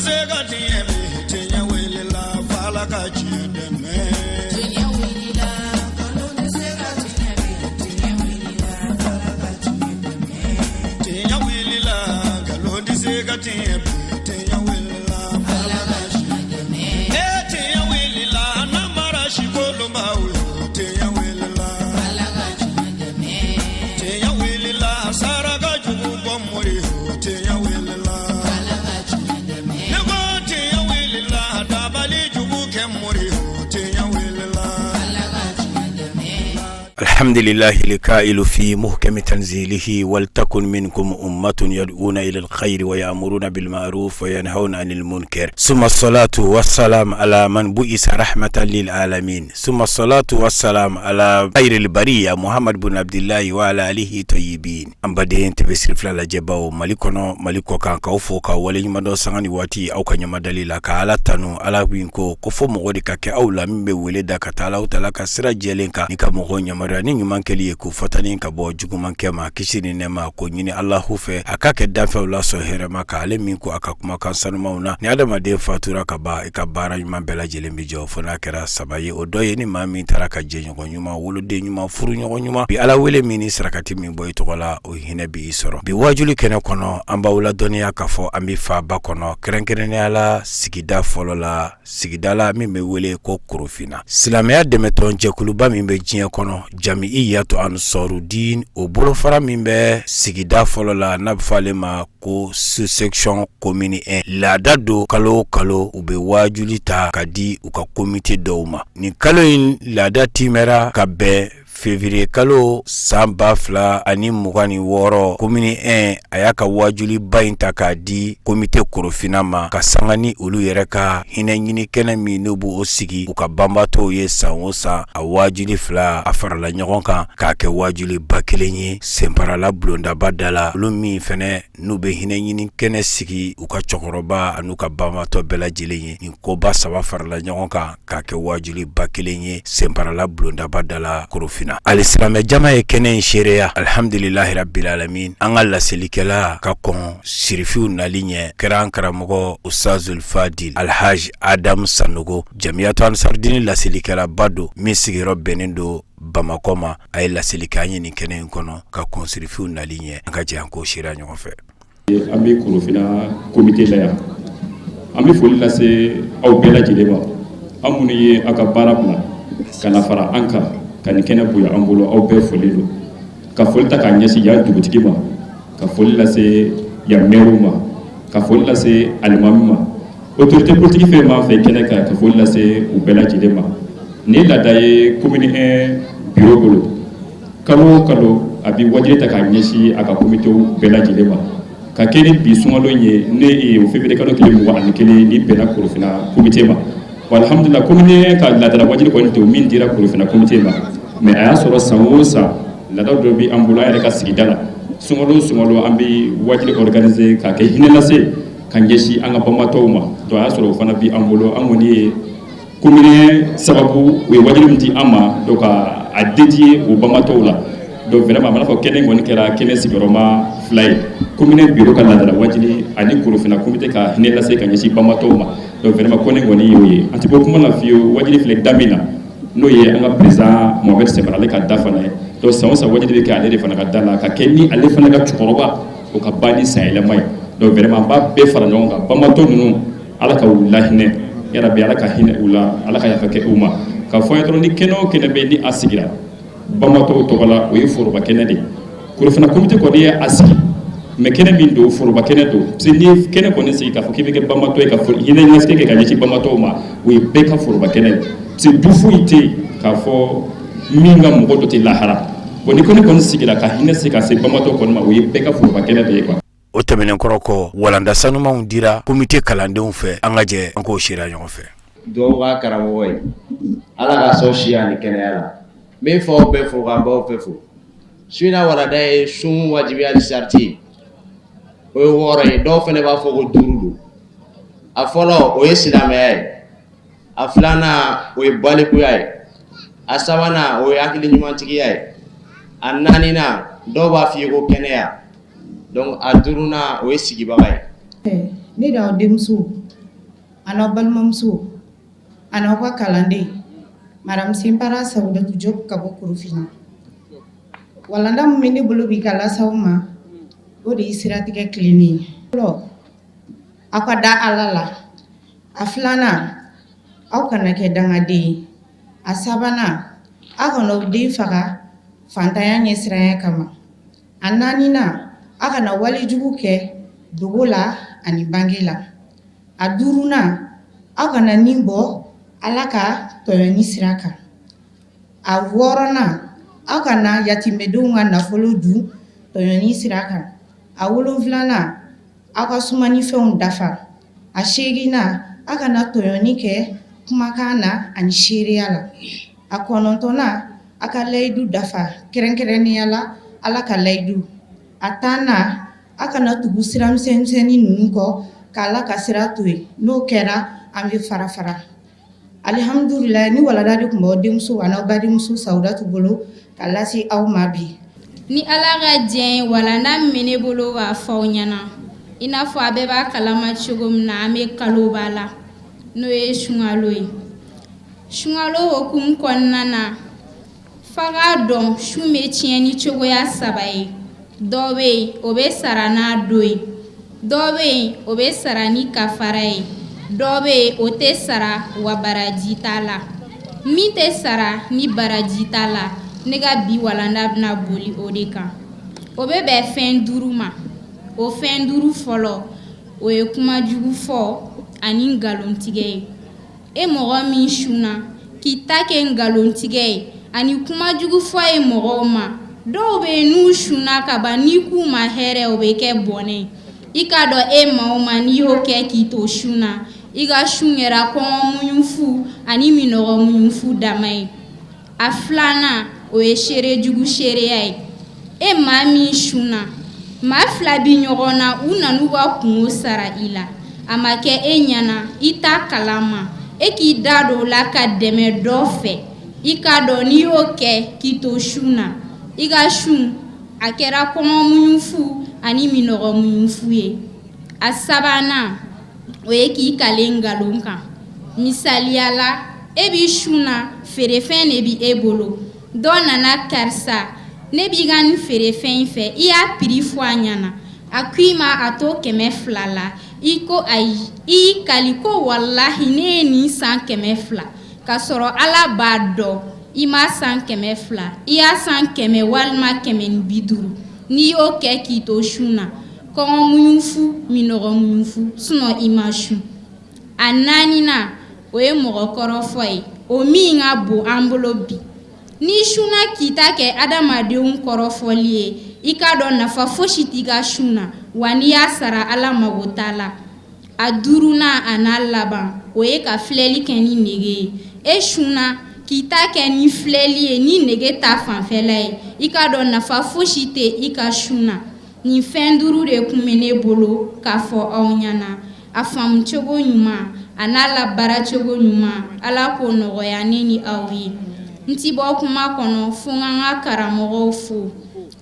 se ka tiɲɛ bi, tiɲɛ wulila f'Ala ka tiɲɛ dɛmɛ. Tiɲɛ wulila, nkalon tɛ se ka tiɲɛ bi, tiɲɛ wulila f'Ala ka tiɲɛ dɛmɛ. Tiɲɛ wulila, nkalon tɛ se ka tiɲɛ bi, tiɲɛ wulila f'Ala ka tiɲɛ dɛmɛ. E tiɲɛ wulila, namara sikolonbaw yo, tiɲɛ wulila. Ala ka tiɲɛ dɛmɛ. Tiɲɛ wulila, saraka jugu bɔ mori yo, tiɲɛ wulila. Ala ka tiɲɛ dɛmɛ. Ne ko tiɲɛ wulila, dabali jugu kɛ mori yo, tiɲɛ wulila. Ala ka tiɲɛ dɛmɛ. الحمد لله الكائل في محكم تنزيله ولتكن منكم أمة يدعون إلى الخير ويأمرون بالمعروف وينهون عن المنكر، ثم الصلاة والسلام على من بعث رحمة للعالمين، ثم الصلاة والسلام على خير البرية محمد بن عبد الله وعلى آله الطيبين. An baden TV Sirifila lajɛbaw, Mali kɔnɔ, Mali kɔ kan, k'aw fo ka waleɲuman dɔn sanga ni waati aw ka ɲamadali la, ka Ala tanu, Ala min ko ko fo mɔgɔ de ka kɛ aw la min bɛ wele da ka taa Alahu Taala ka sira jɛlen kan, ni ka mɔgɔw yamaruya ni ɲuman kɛli ye, k'u fatani ka bɔ juguman kɛ ma. Kisi ni nɛma ko ɲini Alahu fɛ, a ka kɛ danfɛnw la sɔn hɛrɛma ka ale min ko a ka kumakan sanumaw na: ni adamaden fatura ka ban, i ka baara ɲuman bɛɛ lajɛlen bɛ jɔ, fo n'a kɛra saba ye. O dɔ ye ni maa min taara ka jɛɲɔgɔn ɲuman, woloden ɲuman, furuɲɔgɔn ɲuman. Bi Ala wele min ni sarakati min bɔ i tɔgɔ la, o hinɛ b'i sɔrɔ. Bi wajuli kɛnɛ kɔnɔ, an b'aw ladɔnniya k'a fɔ an bɛ faaba kɔnɔ, kɛrɛnkɛrɛnnenya la sigida fɔlɔ la, sigida la min bɛ wele ko Korofina. Silamɛya dɛmɛtɔn jɛkuluba min bɛ diɲɛ kɔnɔ, Jamiyatu Ansarudin, o bolofara min bɛ sigida fɔlɔ la, n'a bɛ fɔ ale ma ko sous-section commune 1, laada don, kalo o kalo u bɛ wajuli ta ka di u ka komite dɔw ma. Nin kalo in laada timɛra ka bɛn février kalo san 2026. Commune 1 a y'a ka wajuliba in ta k'a di komite Korofina ma, ka sanga ni olu yɛrɛ ka hinɛ ɲini kɛnɛ min n'u b'o sigi u ka banbatɔw ye san o san. A wajuli fila a farala ɲɔgɔn kan k'a kɛ wajuliba kelen ye Senparala bulondaba da la. Olu min fɛnɛ n'u bɛ hinɛ ɲini kɛnɛ sigi u ka cɛkɔrɔba an'u ka banbatɔ bɛɛ lajɛlen ye, nin koba saba farala ɲɔgɔn kan k'a kɛ wajuliba kelen ye Senparala bulondaba da la Korofina. Alisilamɛ jama ye kɛnɛ in seereya. Alihamdulilahi rabbil alamin. An ka laselikɛla ka kɔn sirifiw nali ɲɛ kɛra an karamɔgɔ Ustazul Fadil Alhaji Adamu Sanogo, Jamiyatu Ansarudini laselikɛlaba don min sigiyɔrɔ bɛnnen don Bamakɔ ma. A ye laseli kɛ an ye nin kɛnɛ in kɔnɔ ka kɔn sirifiw nali ɲɛ. An ka jɛ an k'o seereya ɲɔgɔn fɛ. An bɛ Korofina komite la yan. An bɛ foli lase aw bɛɛ lajɛlen ma, aw minnu ye aw ka baara bila ka na fara an kan ka nin kɛnɛ bonya an bolo. Aw bɛɛ foli don. Ka foli ta k'a ɲɛsin yan dugutigi ma, ka foli lase yan mɛriw ma, ka foli lase alimami ma, autorité politique fɛn b'an fɛ kɛnɛ kan, ka foli lase u bɛɛ lajɛlen ma. Nin ye laada ye commune 1 bureau bolo. Kalo o kalo, a bɛ wajuli ta k'a ɲɛsin a ka komitew bɛɛ lajɛlen ma, ka kɛ ni bi sunkalo in ye ne ye o février kalo tile 21 ni bɛnna Korofina komite ma. Wa alhamdulillah, commune ka laadala wajuli kɔni tɛ min dira Korofina komite ma, mais a y'a sɔrɔ san o san laada dɔ bɛ an bolo, an yɛrɛ ka sigida la. Sunkalo o sunkalo, an bɛ wajuli organiser k'a kɛ hinɛ lase ka ɲɛsin an ka banbatɔw ma. Donc a y'a sɔrɔ o fana bɛ an bolo. An kɔni ye commune sababu, u ye wajuli min di an ma, donc a dédié o banbatɔw la. Donc vraiment, a mana fɔ kɛnɛ kɔni kɛra kɛnɛ sigiyɔrɔma fila ye: commune bureau ka laadala wajuli ani Korofina komite ka hinɛ lase ka ɲɛsin banbatɔw ma. Donc vraiment, kɔni kɔni y'o ye. An tɛ bɔ kuma la fiyewu. Wajuli filɛ da min na, n'o ye an ka président Mohamed Sembara, ale ka da fana ye. Donc san o san, wajuli bɛ kɛ ale de fana ka da la, ka kɛ ni ale fana ka cɛkɔrɔba o ka ban ni sanyɛlɛma ye. Donc vraiment, an b'a bɛɛ fara ɲɔgɔn kan. Banbatɔ ninnu, Ala ka u lahinɛ yarabi, Ala ka hinɛ u la, Ala ka yafa kɛ u ma. Ka fɔ an ye dɔrɔn, ni kɛnɛ o kɛnɛ bɛ ni a sigira banbatɔw tɔgɔ la, o ye foroba kɛnɛ de ye. Korofina komite kɔni ye a sigi, mais kɛnɛ min don, foroba kɛnɛ don, parce que n'i ye kɛnɛ kɔni sigi k'a fɔ k'i bɛ kɛ banbatɔ ye, ka hinɛ ɲɛsigi kɛ ka ɲɛsin banbatɔw ma, o ye bɛɛ ka foroba kɛnɛ ye, parce que du foyi tɛ yen k'a fɔ min ka mɔgɔ dɔ tɛ lahara. Bon, ni kɛnɛ kɔni sigira ka hinɛ se ka se banbatɔ kɔni ma, o ye bɛɛ ka foroba kɛnɛ de ye quoi. O tɛmɛnen kɔrɔ kɔ, walanda sanumanw dira komite kalandenw fɛ. An ka jɛ an k'o seereya ɲɔgɔn fɛ. Dugawu k'a karamɔgɔ ye, Ala ka sɔn si ani kɛnɛya la. N bɛ faw bɛɛ fo k'an baw bɛɛ fo. Su in na, walanda ye sun wajibiyali sariti, o ye wɔɔrɔ ye. Dɔw fana b'a fɔ ko duuru don. A fɔlɔ, o ye silamɛya ye. A filanan, o ye balikuya ye. A sabanan, o ye hakili ɲumantigiya ye. A naaninan, dɔw b'a fɔ i ye ko kɛnɛya. Donc a duurunan, o ye sigibaga ye. Ne d'aw denmuso. An'aw balimamuso an'aw ka kalanden Madame Senpara Sawudatu Jɔp ka bɔ Korofina. Walanda min bɛ ne bolo bi ka lase aw ma, o de ye siratigɛ tilennen ye. Fɔlɔ, aw ka da Ala la. A filanan, aw kana kɛ dangaden ye. A sabanan, aw kana aw den faga fantanya ɲɛsiranya kama. A naaninan, aw kana walejugu kɛ dogo la ani bange la. A duurunan, aw kana ni bɔ Ala ka tɔɲɔni sira kan. A wɔɔrɔnan, aw kana yatimɛdenw ka nafolo dun tɔɲɔni sira kan. A wolonfilanan, aw ka sumanifɛnw dafa. A seeginnan, aw kana tɔɲɔni kɛ kumakan na ani seereya la. A kɔnɔntɔnnan, aw ka layidu dafa, kɛrɛnkɛrɛnnenya la Ala ka layidu. A tannan, aw kana tugu sira misɛnmisɛnnin ninnu kɔ ka Ala ka sira to yen. N'o kɛra, an bɛ fara fara. Alihamudulila, ni walanda de tun b'aw denmuso an'aw badenmuso Sawudatu bolo ka lase aw ma bi. Ni Ala ka diɲɛ ye, walanda min bɛ ne bolo k'a fɔ aw ɲɛna, i n'a fɔ a bɛɛ b'a kalama cogo min na, an bɛ kaloba la, n'o ye sunkalo ye. Sunkalo hukumu kɔnɔna na, f'a k'a dɔn sun bɛ tiɲɛ ni cogoya saba ye. Dɔ bɛ yen, o bɛ sara n'a don ye. Dɔ bɛ yen, o bɛ sara ni kafara ye. Dɔ bɛ yen, o tɛ sara wa baraji t'a la. Min tɛ sara ni baraji t'a la, ne ka bi walanda bɛna boli o de kan. O bɛ bɛn fɛn duuru ma. O fɛn duuru fɔlɔ, o ye kuma jugu fɔ ani nkalontigɛ ye. E mɔgɔ min sunna k'i ta kɛ nkalontigɛ ye ani kuma jugu fɔ ye mɔgɔw ma, dɔw bɛ yen n'u sunna ka ban, n'i k'u ma hɛrɛ, o bɛ kɛ bɔnɛ. I k'a dɔn e maa o maa n'i y'o kɛ k'i to sun na, i ka sun kɛra kɔngɔ muɲu fu ani minnɔgɔ muɲu fu dama ye. A filanan, o ye seere jugu seereya ye. E maa min sunna, maa fila bi ɲɔgɔn na, u nan'u ka kunko sara i la, a ma kɛ e ɲɛna, i t'a kalama, e k'i da don o la ka dɛmɛ dɔ fɛ, i k'a dɔn n'i y'o kɛ k'i to sun na, i ka sun a kɛra kɔngɔ muɲu fu ani minnɔgɔ muɲu fu ye. A sabanan, o ye k'i kale nkalon kan. Misaliya la, e b'i sun na, feerefɛn de bɛ e bolo, dɔ nana, karisa, ne b'i ka nin feerefɛn in fɛ, i y'a prix fɔ a ɲɛna, a ko i ma a to 200 la, i ko ayi, i y'i kali ko walahi ne ye nin san 200, k'a sɔrɔ Ala b'a dɔn i m'a san 200, i y'a san 100 walima 150. N'i y'o kɛ k'i to sun na, kɔngɔ muɲu fu, minnɔgɔ muɲu fu, sinon i ma sun. A naaninan, o ye mɔgɔ kɔrɔfɔ ye, o min ka bon an bolo bi. N'i sunna k'i ta kɛ adamadenw kɔrɔfɔli ye, i k'a dɔn nafa fosi t'i ka sun na, wa n'i y'a sara Ala mago t'a la. A duurunan a n'a laban, o ye ka filɛli kɛ ni nege ye. E sunna k'i ta kɛ ni filɛli ye, ni nege ta fanfɛla ye, i k'a dɔn nafa fosi tɛ i ka sun na. Nin fɛn duuru de tun bɛ ne bolo k'a fɔ aw ɲɛna. A faamucogo ɲuman a n'a labaaracogo ɲuman, Ala k'o nɔgɔya ne ni aw ye. N ti bɔ kuma kɔnɔ fo n ka n ka karamɔgɔw fo.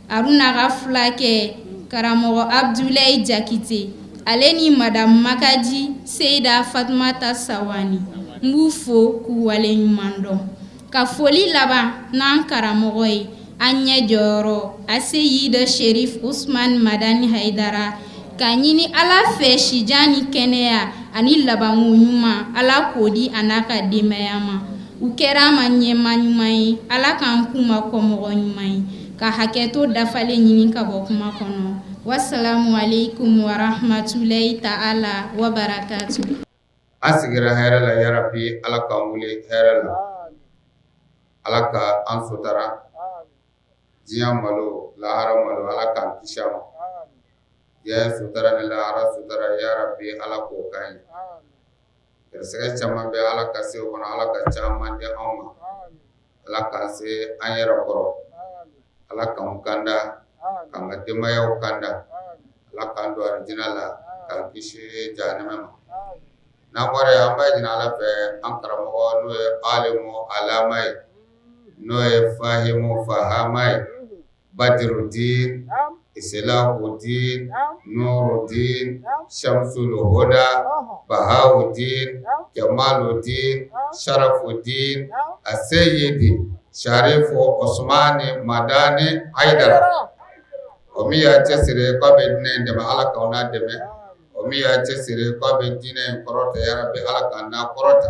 Aruna ka fulakɛ karamɔgɔ Abudulayi Jakite, ale ni madamu Makaji Seyida Fatumata Sawani, n b'u fo k'u waleɲuman dɔn. Ka foli laban n'an karamɔgɔ ye, an ɲɛ jɔyɔrɔ Aseyida Sherif Usman Madani Hayidara, k'a ɲini Ala fɛ sijan ni kɛnɛya ani labanko ɲuman, Ala k'o di a n'a ka denbaya ma. U kɛra an ma ɲɛmaa ɲuman ye, Ala k'an k'u ma kɔmɔgɔ ɲuman ye. Ka hakɛto dafalen ɲini ka bɔ kuma kɔnɔ. Wasalamu aleykum warahmatulahi taala wabarakatu. An sigira hɛrɛ la, yarabi Ala k'an wuli hɛrɛ la, Ala ka an sutara diɲɛ malo, lahara malo, Ala k'an kisi a ma, diɲɛ sutara ni lahara sutara, yarabi Ala k'o k'an ye, garisɛgɛ caman bɛ Ala ka se o kɔnɔ, Ala ka caman di anw ma, Ala k'an se an yɛrɛ kɔrɔ, Ala k'an kanda, k'an ka denbayaw kanda, Ala k'an don arijinɛ la, k'an kisi jahanama ma. N'an bɔra yen, an b'a ɲini Ala fɛ an karamɔgɔ n'o ye alimu alama ye, n'o ye fahimu fahama ye, Badirudin Islahudin Nurudin Shamsul Huda Bahawudin Jamaludin Sharafudin Aseyidi Sharifu Osmani Madani Hayidara o min y'a cɛsiri k'a bɛ diinɛ in dɛmɛ Ala k'aw n'a dɛmɛ o min y'a cɛsiri k'a bɛ diinɛ in kɔrɔta yarabi Ala k'a n'a kɔrɔta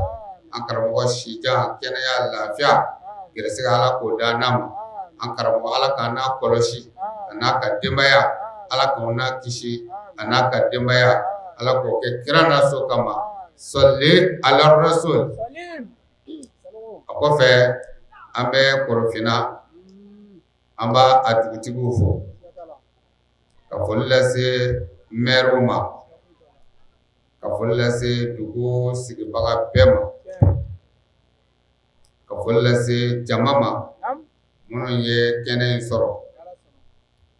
an karamɔgɔ sijan kɛnɛya lafiya gɛrɛsɛgɛ Ala k'o d'an n'a ma an karamɔgɔ Ala k'a n'a kɔlɔsi a n'a ka denbaya Ala k'o n'a kisi a n'a ka denbaya Ala k'o kɛ kira n'a so kama sɔli ala rasul a kɔfɛ an bɛ Korofinna an b'a a dugutigiw fo ka foli lase mɛriw ma ka foli lase dugu sigibaga bɛɛ ma ka foli lase jama ma minnu ye kɛnɛ in sɔrɔ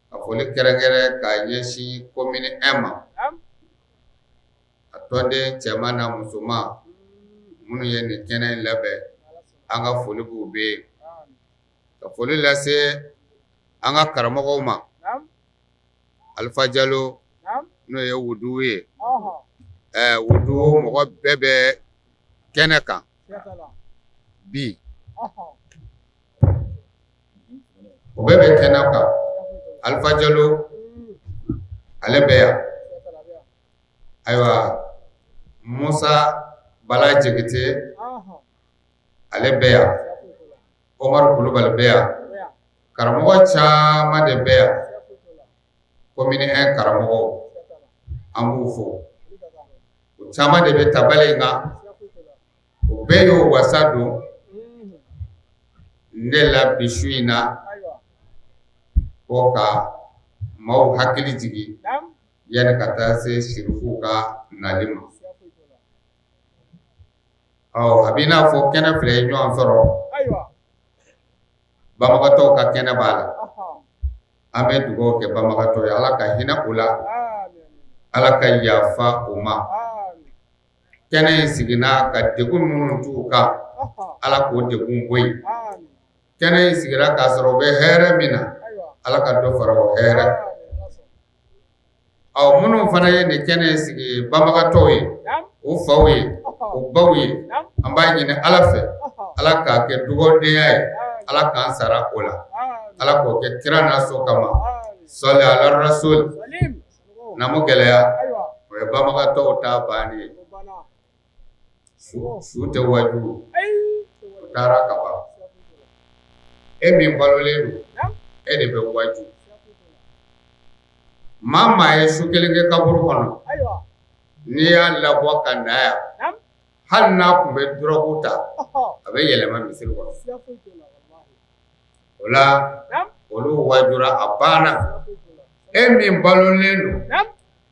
ka foli kɛrɛnkɛrɛn k'a ɲɛsin commune 1 ma a tɔnden cɛman n'a musoman minnu ye nin kɛnɛ in labɛn an ka foli b'u bɛɛ ye ka foli lase an ka karamɔgɔw ma Alifa Jalo n'o ye wudu ye wudu mɔgɔ bɛɛ bɛ kɛnɛ kan bi o bɛɛ bɛ kɛnɛ kan Alifa Jalo ale bɛ yan ayiwa Musa Bala Jakite ale bɛ yan Omar Kulubali bɛ yan karamɔgɔ caman de bɛ yan commune 1 karamɔgɔ an b'u fo o caman de bɛ tabali in kan o bɛɛ y'o wasa don ne la bi su in na ko ka maaw hakili jigin yanni ka taa se sirifuw ka nali ma Ɔ a b'i n'a fɔ kɛnɛ fila ye ɲɔgɔn sɔrɔ banbagatɔw ka kɛnɛ b'a la an bɛ dugawu kɛ banbagatɔ ye ala ka hinɛ u la ala ka yafa u ma kɛnɛ in siginna ka degun minnu t'u kan ala k'o degun bɔ yen kɛnɛ in sigira k'a sɔrɔ u bɛ hɛrɛ min na ala ka dɔ fara o hɛrɛ Ɔ minnu fana ye nin kɛnɛ in sigi banbagatɔw ye u faw ye u baw ye an b'a ɲini ala fɛ ala k'a kɛ dugawudenya ye ala k'an sara o la ala k'o kɛ kira n'a so kama sɔli ala rasul namu gɛlɛya o ye banbagatɔw ta bannen ye su tɛ waaju o taara ka ban e min balolen don e de bɛ waaju maa maa ye su kelen kɛ kaburu kɔnɔ n'i y'a labɔ ka na yan hali n'a tun bɛ dɔrɔgu ta a bɛ yɛlɛma misiri kɔnɔ o la olu wajura a banna e min balolen don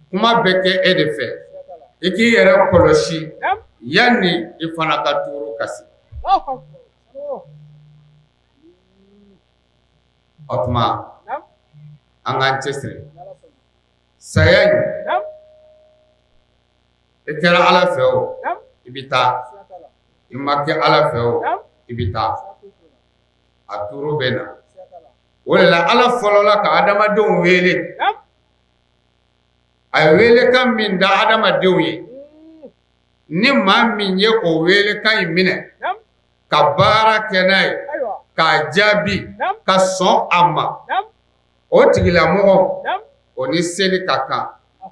kuma bɛ kɛ e de fɛ i k'i yɛrɛ kɔlɔsi yanni i fana ka turu kasi o tuma an k'an cɛsiri saya in i kɛra ala fɛ o i bɛ taa i ma kɛ ala fɛ o i bɛ taa a turu bɛ na o de la ala fɔlɔla ka adamadenw wele a ye welekan min da adamadenw ye ni maa min ye o welekan in minɛ ka baara kɛ n'a ye k'a jaabi ka sɔn a ma o tigilamɔgɔ o ni seli ka kan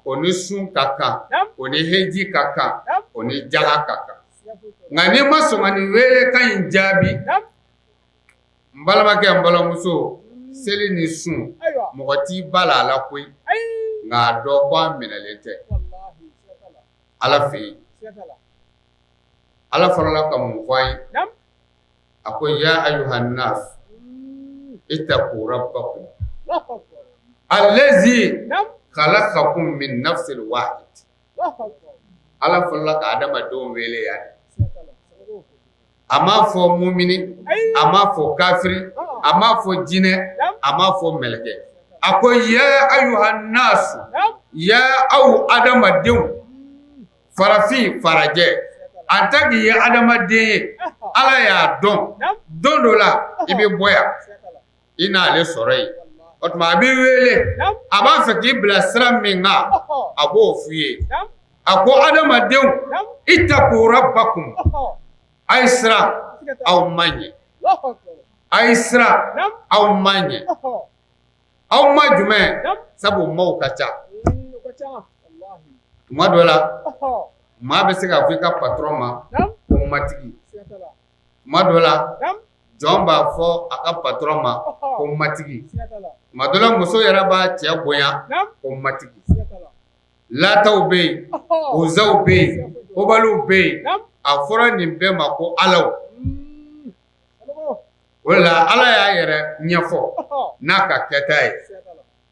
o ni sun ka kan o ni heji ka kan o ni jaga ka kan nka n'i ma sɔn ka nin welekan in jaabi n balimakɛ n balimamuso seli ni sun mɔgɔ t'i ba la a la koyi nka a dɔn ko a minɛlen tɛ ala fɛ yen ala fɔlɔla ka mun fɔ an ye a ko ya ayuha nas ittaqu rabbakum allazi khalaqakum min nafsin wahid ala fɔlɔla ka adamadenw wele yan a m'a fɔ mumini a m'a fɔ kafiri a m'a fɔ jinɛ a m'a fɔ mɛlɛkɛ a ko ya ayuha nas ya aw adamadenw farafin farajɛ en tant qu'i ye adamaden ye ala y'a dɔn don dɔ la i bɛ bɔ yan i n'ale sɔrɔ yen. O tuma a b'i wele, a b'a fɛ k'i bila sira min kan, a b'o f'i ye. A ko adamadenw, ittaqu rabbakum, a ye siran aw ma ɲɛ, a ye siran aw ma ɲɛ. Aw ma jumɛn? Sabu maaw ka ca. Tuma dɔ la, maa bɛ se k'a fɔ i ka patron ma ko matigi. Tuma dɔ la, jɔn b'a fɔ a ka patron ma ko matigi. Tuma dɔ la, muso yɛrɛ b'a cɛ bonya ko matigi. Lataw bɛ yen, uzaw bɛ yen, hubaliw bɛ yen. A fɔra nin bɛɛ ma ko alaw. O la ala y'a yɛrɛ ɲɛfɔ n'a ka kɛta ye.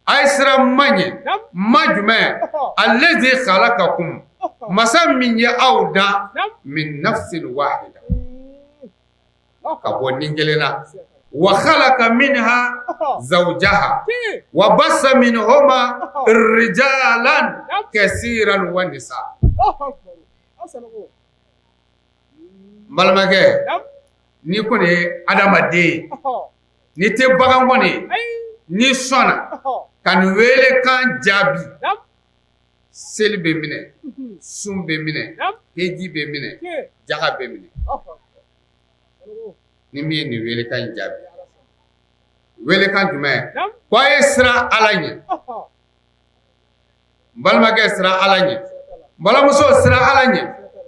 A ye siran ma ɲɛ, ma jumɛn? Allazi khalaqakum, masa min ye aw dan, min nafsin wahida, ka bɔ ni kelen na, wa khalaqa minha zawjaha wa bassa minhuma rijalan kasiran wa nisa. N balimakɛ, n'i kɔni ye adamaden ye, n'i tɛ bagan kɔni ye, n'i sɔnna ka nin welekan jaabi, seli bɛ minɛ, sun bɛ minɛ, heji bɛ minɛ, jaga bɛ minɛ. Ni min ye nin welekan in jaabi, welekan jumɛn? Ko a ye siran Ala ɲɛ. N balimakɛ, siran Ala ɲɛ. N balimamuso, siran Ala ɲɛ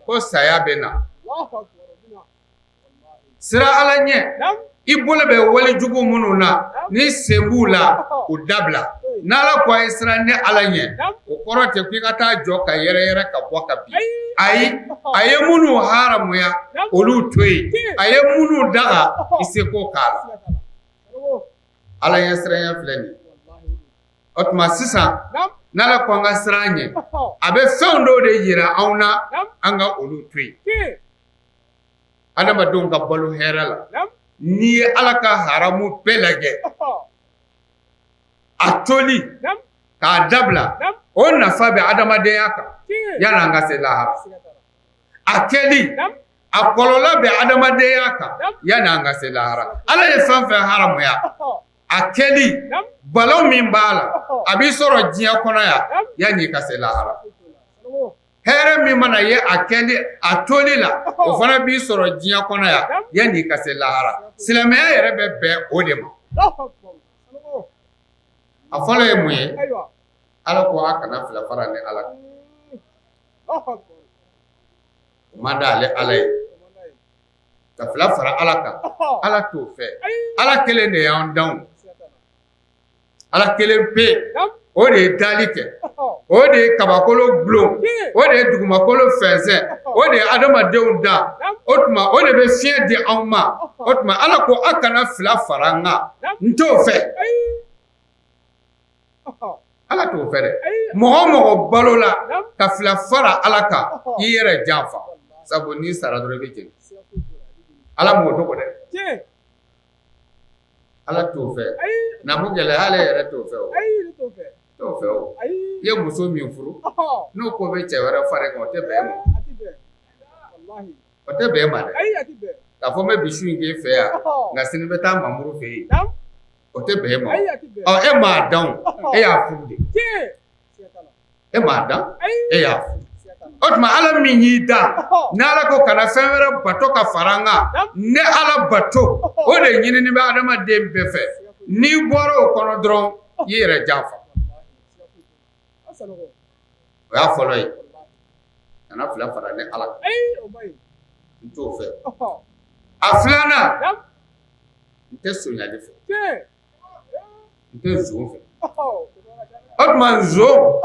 ko saya bɛ na. Siran Ala ɲɛ, i bolo bɛ wale jugu minnu na, n'i sen b'u la, u dabila. N'Ala ko a ye siran ne Ala ɲɛ, o kɔrɔ tɛ k'i ka taa jɔ ka yɛrɛyɛrɛ ka bɔ ka bin. Ayi, a ye minnu haramuya, olu to yen. A ye minnu daga, i seko k'a la. Ala ɲɛsiranya filɛ nin ye. O tuma sisan, n'Ala ko an ka siran a ɲɛ, a bɛ fɛn dɔw de jira anw na, an ka olu to yen. Adamadenw ka balo hɛrɛ la, n'i ye Ala ka haramu bɛɛ lajɛ, a toli k'a dabila, o nafa bɛ adamadenya kan yanni an ka se lahara. A kɛli, a kɔlɔlɔ bɛ adamadenya kan yanni an ka se lahara. Ala ye fɛn fɛn haramuya, a kɛli, balawu min b'a la, a b'i sɔrɔ diɲɛ kɔnɔ yan yanni i ka se lahara. Hɛrɛ min mana ye a kɛli, a toli la, o fana b'i sɔrɔ diɲɛ kɔnɔ yan yanni i ka se lahara. Silamɛya yɛrɛ bɛ bɛn o de ma. A fɔlɔ ye mun ye? Ala ko a kana fila fara ne Ala kan. O man d'ale Ala ye. Ka fila fara Ala kan, Ala t'o fɛ. Ala kelen de y'an dan. Ala kelen pe o de ye dali kɛ, o de ye kabakolo dulon, o de ye dugumakolo fɛnsɛn, o de ye adamadenw dan. O tuma o de bɛ fiɲɛ di anw ma. O tuma Ala ko a kana fila fara n kan, n t'o fɛ. Ala t'o fɛ dɛ. Mɔgɔ o mɔgɔ balola ka fila fara Ala kan, i yɛrɛ janfa, sabu n'i sara dɔrɔn i bɛ jeni. Ala m'o dogo dɛ. Ala t'o fɛ. Namu gɛlɛya ale yɛrɛ t'o fɛ o. T'o fɛ o. I ye muso min furu, n'o ko bɛ cɛ wɛrɛ fara i kan, o tɛ bɛn e ma. O tɛ bɛn e ma dɛ. K'a fɔ n bɛ bi su in k'e fɛ yan, nka sini n bɛ taa Mamuru fɛ yen. O tɛ bɛn e ma. Ɔ e m'a dan o, e y'a furu de. E m'a dan, e y'a furu. O tuma Ala min y'i dan, ni Ala ko kana fɛn wɛrɛ bato ka fara n kan, ne Ala bato, o de ɲinini bɛ adamaden bɛɛ fɛ. N'i bɔra o kɔnɔ dɔrɔn, i yɛrɛ janfa. O y'a fɔlɔ ye. Kana fila fara ne Ala kan. N t'o fɛ. A filanan, n tɛ sonyali fɛ. N tɛ zon fɛ. O tuma zon,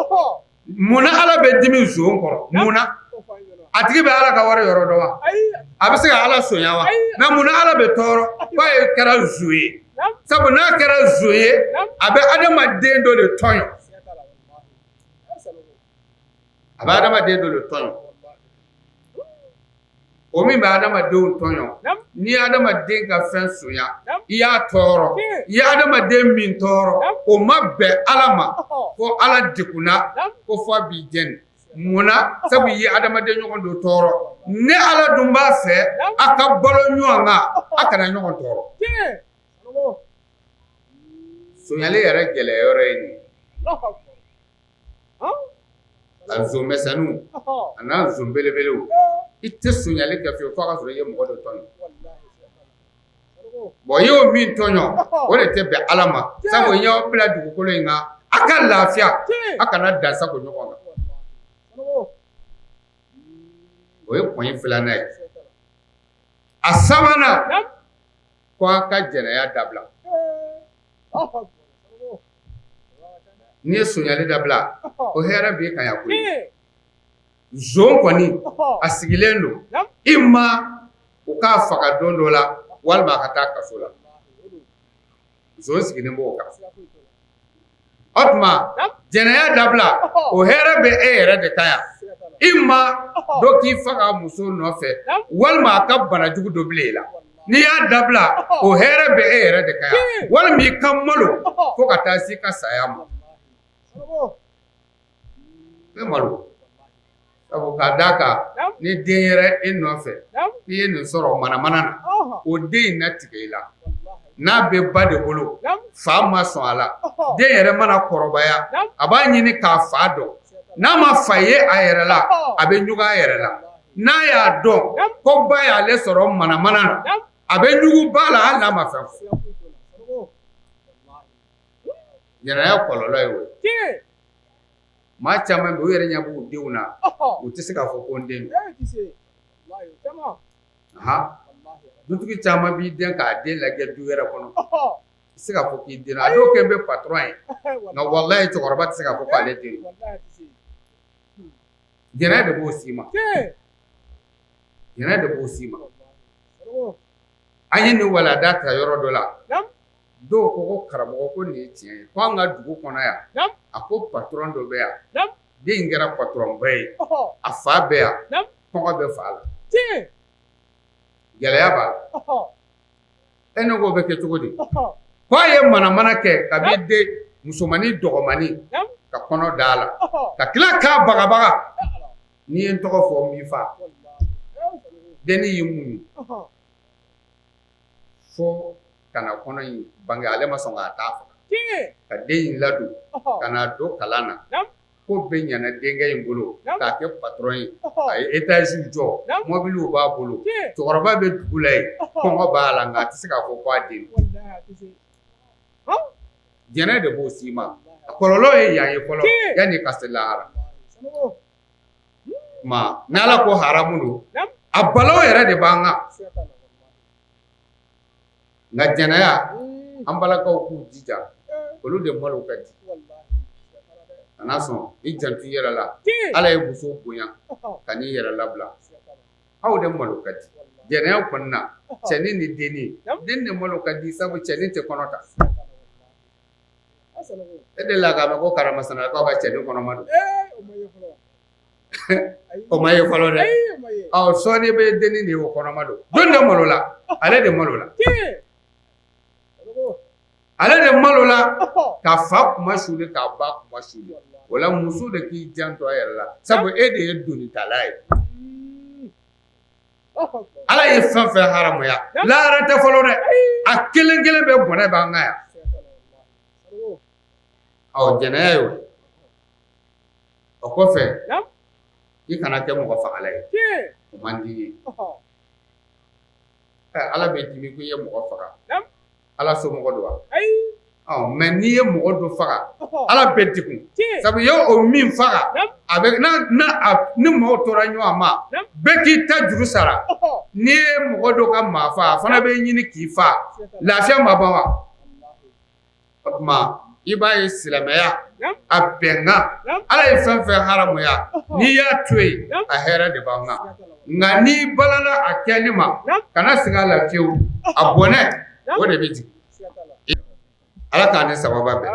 munna Ala bɛ dimi zon kɔrɔ? Munna? A tigi bɛ Ala ka wari yɔrɔ dɔn wa? A bɛ se ka Ala sonya wa? Mais munna Ala bɛ tɔɔrɔ? K'a ye kɛra zon ye. Sabu n'a kɛra zon ye, a bɛ adamaden dɔ de tɔɲɔ. A bɛ adamaden dɔ de tɔɲɔ. O min bɛ adamadenw tɔɲɔ, n'i ye adamaden ka fɛn sonya, i y'a tɔɔrɔ, i ye adamaden min tɔɔrɔ, o ma bɛn Ala ma, ko Ala degunna, ko f'a b'i jɛni. Munna? Sabu i ye adamaden ɲɔgɔn dɔ tɔɔrɔ. Ne Ala dun b'a fɛ a ka balo ɲɔgɔn kan, a kana ɲɔgɔn tɔɔrɔ. Sonyali yɛrɛ gɛlɛya yɔrɔ ye nin ye. A nson misɛnninw a n'a nson belebelew, i tɛ sonyali kɛ fiyewu f'a ka sɔrɔ i ye mɔgɔ dɔ tɔɲɔ. Bon i y'o min tɔɲɔ, o de tɛ bɛn Ala ma, sabu n y'aw bila dugukolo in kan a ka lafiya, a kana dansagon ɲɔgɔn kan. O ye point filanan ye. A sabanan, ko a ka jɛnɛya dabila. N'i ye sonyali dabila, o hɛrɛ b'i kan yan koyi. Zon kɔni a sigilen don, i ma u k'a faga don dɔ la walima a ka taa kaso la. Zon sigilen b'o kan. O tuma jɛnɛya dabila, o hɛrɛ bɛ e yɛrɛ de kan yan. I ma dɔ k'i faga muso nɔfɛ walima a ka banajugu dɔ bila i la. N'i y'a dabila, o hɛrɛ bɛ e yɛrɛ de kan yan, walima i ka malo fo ka taa se i ka saya ma. I bɛ malo sabu k'a d'a kan ni den yɛrɛ e nɔfɛ i ye nin sɔrɔ manamana na, o den in na tigɛ i la. N'a bɛ ba de bolo, fa ma sɔn a la, den yɛrɛ mana kɔrɔbaya, a b'a ɲini k'a fa dɔn. N'a ma fa ye a yɛrɛ la, a bɛ ɲugun a yɛrɛ la. N'a y'a dɔn ko ba y'ale sɔrɔ manamana na, a bɛ ɲugun ba la hali n'a ma fɛn fɔ. Jɛnɛya kɔlɔlɔ ye o ye. Maa caman bɛ u yɛrɛ ɲɛ b'u denw na, u tɛ se k'a fɔ ko n den don. Dutigi caman b'i den k'a den lajɛ du wɛrɛ kɔnɔ, i tɛ se k'a fɔ k'i den don. A dɔw kɛ bɛ patron ye, nka walayi cɛkɔrɔba tɛ se k'a fɔ k'ale den don. Jɛnɛya de b'o s'i ma. Jɛnɛya de b'o s'i ma. An ye nin walanda ta yɔrɔ dɔ la, dɔw ko ko karamɔgɔ ko nin ye tiɲɛ ye, ko an ka dugu kɔnɔ yan, a ko patron dɔ bɛ yan, den in kɛra patron ba ye, a fa bɛ yan, kɔngɔ bɛ fa la. Gɛlɛya b'a la. E ne k'o bɛ kɛ cogo di? Ko a ye manamana kɛ kabi den musomannin dɔgɔmannin ka kɔnɔ da a la, ka tila k'a bagabaga, n'i ye n tɔgɔ fɔ n b'i faa. Dennin y'i muɲu fo ka na kɔnɔ in bange, ale ma sɔn k'a ta faga, ka den in ladon ka n'a don kalan na. Ko bɛɛ ɲɛna denkɛ in bolo k'a kɛ patron ye, a ye étage jɔ, mobiliw b'a bolo, cɛkɔrɔba bɛ dugu la yen, kɔngɔ b'a la, nka a tɛ se k'a fɔ k'a den don. Jɛnɛ de b'o s'i ma. A kɔlɔlɔ ye yan ye fɔlɔ yanni ka se lahara ma. Ni Ala ko haramu don, a balawu yɛrɛ de b'an kan. Nka jɛnɛya, an balakaw k'u jija, olu de malo ka di. Kana sɔn i janto i yɛrɛ la. Ala ye muso bonya ka n'i yɛrɛ labila, aw de malo ka di. Jɛnɛya kɔni na, cɛnin ni dennin, den de malo ka di, sabu cɛnin tɛ kɔnɔ ta. E delila k'a mɛn ko karamasinakaw ka cɛnin kɔnɔma don? O ma ye fɔlɔ dɛ. Ɔ sɔɔni bɛ dennin de ye o kɔnɔma don. Jɔn de malola? Ale de malola. Ale de malola ka fa kuma suli, k'a ba kuma suli. O la muso de k'i janto a yɛrɛ la, sabu e de ye donitala ye. Ala ye fɛn fɛn haramuya, lahara tɛ fɔlɔ dɛ, a kelen kelen bɛɛ bɔnɛ b'an kan yan. Ɔ jɛnɛya y'o ye. O kɔfɛ, i kana kɛ mɔgɔ fagala ye, o man di ye. Ala bɛ dimi ko i ye mɔgɔ faga. Ala somɔgɔ don wa? Mais n'i ye mɔgɔ dɔ faga, Ala bɛ degun, sabu i ye o min faga, a bɛ ni mɔgɔw tora ɲɔgɔn ma, bɛɛ k'i ta juru sara. N'i ye mɔgɔ dɔ ka maa faa, a fana bɛ ɲini k'i faa. Lafiya ma ban wa? O tuma i b'a ye silamɛya a bɛnkan, Ala ye fɛn fɛn haramuya, n'i y'a to yen, a hɛrɛ de b'an kan. Nka n'i balala a kɛli ma, kana siga a la fiyewu, a bɔnɛ o de bɛ jigin. Ala k'an ni sababa bɛn.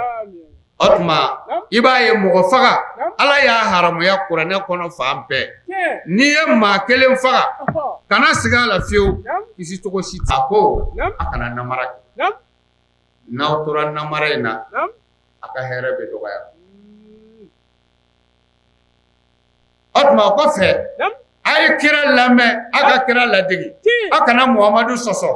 O tuma i b'a ye mɔgɔ faga, Ala y'a haramuya kuranɛ kɔnɔ fan bɛɛ. N'i ye maa kelen faga, kana siga a la fiyewu, kisi cogo si t'a ko a kana namara kɛ. N'aw tora namara in na, a ka hɛrɛ bɛ dɔgɔya. O tuma o kɔfɛ, A ye kira lamɛn, a ka kira ladege, a kana Muhamadu sɔsɔ,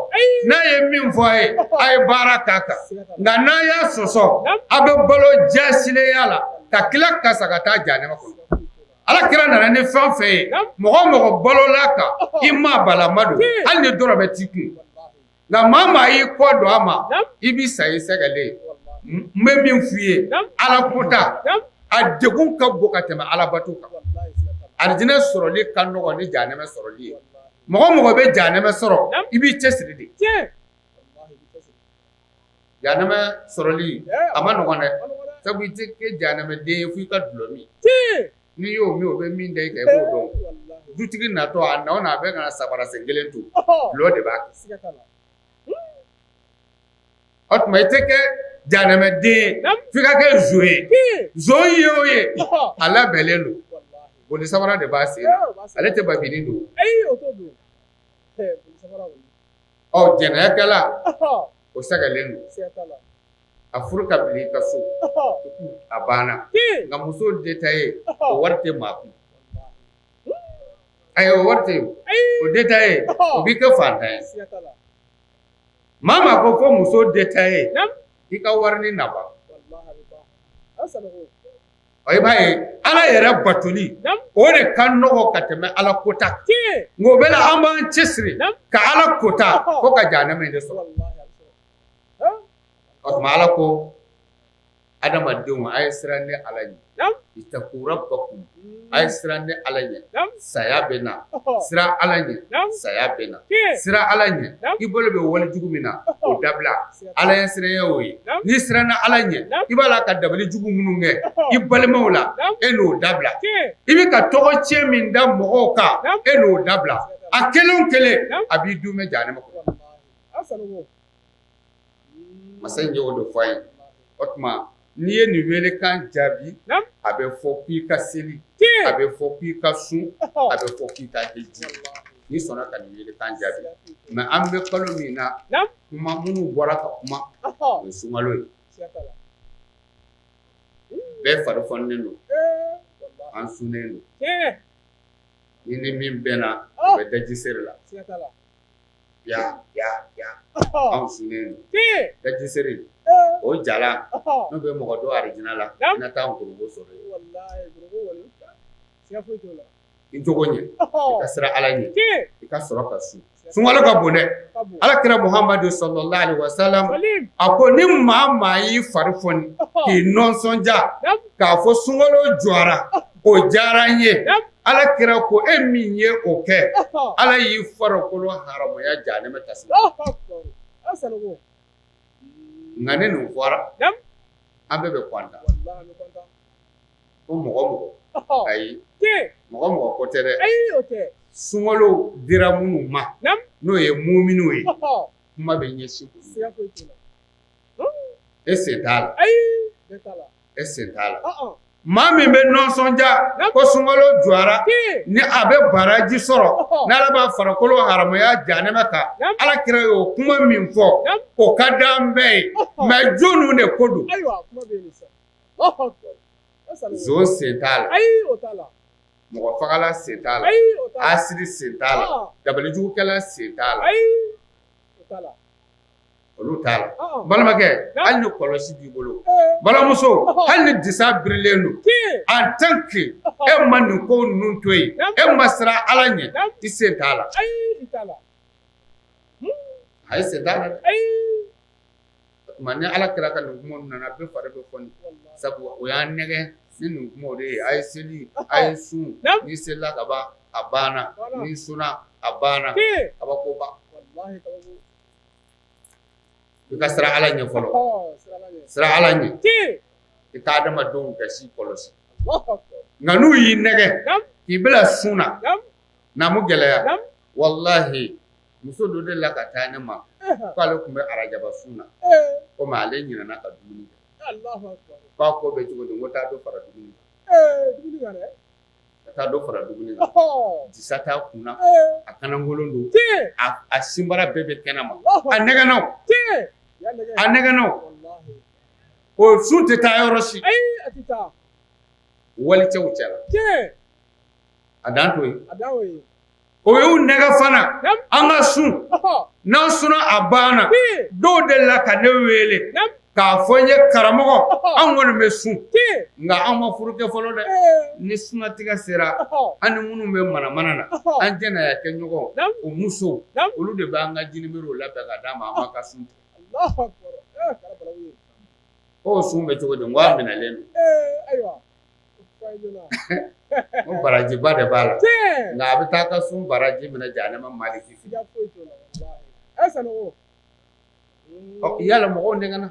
n'a ye min fɔ a ye, a ye baara k'a kan, nka n'a y'a sɔsɔ, a bɛ balo jasilenya la ka tila ka sa ka taa jahanama kɔnɔ. Ala kira nana ni fɛn o fɛn ye, mɔgɔ o mɔgɔ balola a kan, i maa balama don, hali ni dɔrɔmɛ t'i kun. Nka maa maa y'i kɔ don a ma, i bɛ sa i sɛgɛlen. N bɛ min f'i ye, Ala kota, a degun ka bon ka tɛmɛ Alabato kan. Alijinɛ sɔrɔli ka nɔgɔn ni jahanama sɔrɔli ye. Mɔgɔ o mɔgɔ bɛ jahanama sɔrɔ, i b'i cɛsiri de. Jahanama sɔrɔli a ma nɔgɔn dɛ, sabu i tɛ kɛ jahanamaden ye fo i ka dulɔ min. N'i y'o min, o bɛ min da i kan i b'o dɔn. Dutigi natɔ a na o na a bɛ ka na sabara sen kelen to, dulɔ de b'a kɛ. O tuma i tɛ kɛ jahanamaden ye f'i ka kɛ zon ye. Zon ye o ye, a labɛnnen don, boli sabara de b'a sen na, ale tɛ babini don. Ɔ jɛnɛyakɛla o sɛgɛnnen don, a furu ka bila i ka so a banna, nka muso détaillé o wari tɛ maa kun. Ayi o wari tɛ yen, o détaillé o b'i kɛ faantan ye. Maa maa ko fo muso détaillé i ka wari ni na ban. I b'a ye Ala yɛrɛ batoli o de ka nɔgɔ ka tɛmɛ Ala kota nka o bɛɛ la an b'an cɛsiri ka Ala kota fo ka jahanama in de sɔrɔ. O tuma Ala ko adamadenw a ye siran ne Ala ɲɛ itaku rabbakum a ye siran ne Ala ɲɛ saya bɛ na siran Ala ɲɛ saya bɛ na siran Ala ɲɛ i bolo bɛ wale jugu min na o dabila Ala ɲɛ siranya y'o ye n'i siranna Ala ɲɛ i b'a la ka dabali jugu minnu kɛ i balimaw la e n'o dabila i bɛ ka tɔgɔ tiɲɛ min da mɔgɔw kan e n'o dabila a kelen o kelen a b'i duumɛ jahanama kɔnɔ. Masa in y'o de fɔ a ye o tuma n'i ye nin welekan jaabi a bɛ fɔ k'i ka seli a bɛ fɔ k'i ka sun a bɛ fɔ k'i ka hiji n'i sɔnna ka nin welekan jaabi mais an bɛ kalo min na kuma minnu bɔra ka kuma o ye sunkalo ye bɛɛ fari fɔnnen don an sunnen don ni ni min bɛnna o bɛ daji seri la ya ya ya anw sunnen don daji seri o jala n'o bɛ mɔgɔ don arijinɛ la na taa nkorongo sɔrɔ yen i jogo ɲɛ i ka siran ala ɲɛ i ka sɔrɔ ka sun sunkalo ka bon dɛ ala kira muhamadu sallallahu alaihi wasallam a ko ni maa maa y'i fari foni k'i nɔnsɔnja k'a fɔ sunkalo jɔra o diyara n ye ala kira ko e min ye o kɛ ala y'i farikolo haramuya jahanama tasuma nka ni nin fɔra an bɛɛ bɛ kɔntan ko mɔgɔ mɔgɔ ayi mɔgɔ mɔgɔ ko tɛ dɛ sunkalo dira minnu ma n'o ye muminiw ye kuma bɛ ɲɛsin e sen t'a la e sen t'a la maa min bɛ nɔnsɔnja ko sunkalo jɔra ni a bɛ baraji sɔrɔ n'ala b'a farikolo haramuya jahanama kan ala kira y'o kuma min fɔ o ka di an bɛɛ ye mais jɔnw de ko don zon sen t'a la mɔgɔ fagala sen t'a la asiri sen t'a la dabalijugukɛla sen t'a la olu t'a la balimakɛ hali ni kɔlɔsi b'i bolo balimamuso hali ni disa birilen don en tant que e ma nin ko ninnu to yen e ma siran ala ɲɛ i sen t'a la a ye sen t'a la tuma ni ala kira ka nin kuma nana bɛɛ fari bɛ foni sabu o y'an nɛgɛ ni nin kuma de ye a ye seli a ye sun n'i selila ka ban a banna n'i sunna a banna kabakoba I ka siran ala ɲɛ fɔlɔ siran ala ɲɛ i ka adamadenw gasi kɔlɔsi nka n'u y'i nɛgɛ k'i bila sun na naamu gɛlɛya walahi muso dɔ de la ka taa ne ma k'ale tun bɛ arajaba sun na komi ale ɲinɛna ka dumuni kɛ k'a ko bɛ cogo di ko taa dɔ fara dumuni kan ka taa dɔ fara dumuni kan disa t'a kun na a kanankolon don a sinbara bɛɛ bɛ kɛnɛ ma a nɛgɛnna a nɛgɛnna o sun tɛ taa yɔrɔ si walicɛw cɛla. A dan t'o ye. O y'u nɛgɛ fana an ka sun, n'an sunna a banna. Dɔw delila ka ne wele k'a fɔ n ye: karamɔgɔ, an kɔni bɛ sun, nka an ma furu kɛ fɔlɔ dɛ. Ni sunatigɛ sera, an ni minnu bɛ manamana na, an jɛnɛya kɛ ɲɔgɔn, o musow, olu de b'an ka jinibere labɛn ka d'an ma, an b'an ka sun tigɛ. K'o sun bɛ cogo di? N ko a minɛlen don. Ko barajiba de b'a la, nka a bɛ taa ka sun baraji minɛ jahanama maliki fɛ. Yala mɔgɔw nɛgɛnna,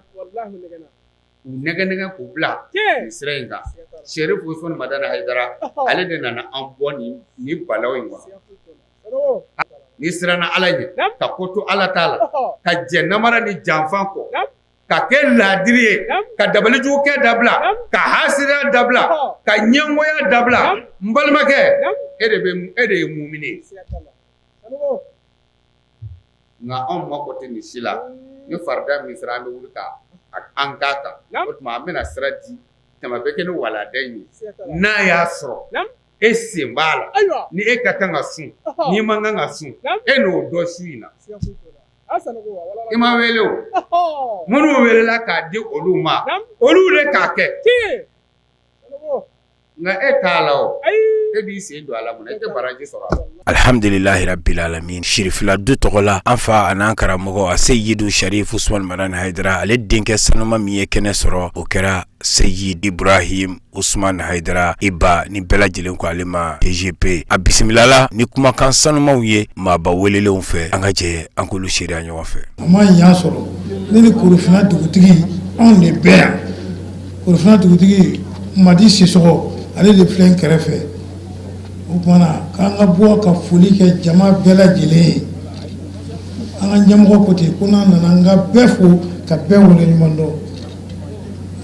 u nɛgɛ nɛgɛ k'u bila nin sira in kan. Serifu Usumani Madani Hayidara, ale de nana an bɔ nin balawu in kɔnɔ. N'i siranna Ala ɲɛ, ka ko to Ala ta la, ka jɛ namara ni janfa kɔ, ka kɛ laadiri ye, ka dabalijugukɛ dabila, ka hasidiya dabila, ka ɲɛngoya dabila, n balimakɛ, e de ye mumini ye. Nka anw mako tɛ nin si la. Ni farida min sera, an bɛ wuli ka an k'a kan. O tuma an bɛna sira di tama bɛ kɛ ni walanda in ye. N'a y'a sɔrɔ e sen b'a la, ni e ka kan ka sun, n'i man kan ka sun, e n'o dɔn su in na. I ma wele o, minnu welela k'a di olu ma, olu de k'a kɛ. Nka e t'a la o, e b'i sen don a la mun na? E tɛ baraji sɔrɔ a la. Alhamdulilahi rabbil alamin. Sirifila du tɔgɔ la, an fa an'an karamɔgɔ a Seyidu Sarifu Usumani Madani Hayidara, ale denkɛ sanuma min ye kɛnɛ sɔrɔ, o kɛra Seyid Ibrahim Usumani Hayidara Iba, ni bɛɛ lajɛlen ko ale ma DGP. A bisimilala ni kumakan sanumaw ye maaba welelenw fɛ. An ka jɛ an k'olu seereya ɲɔgɔn fɛ. A ma ɲa sɔrɔ, ne ni Korofina dugutigi, anw de bɛ yan. Korofina dugutigi Madi Sisɔgɔ, ale de filɛ n kɛrɛfɛ. O tuma na k'an ka bɔ ka foli kɛ jama bɛɛ lajɛlen ye. An ka ɲɛmɔgɔ ko ten ko n'an nana, an ka bɛɛ fo ka bɛɛ waleɲuman dɔn.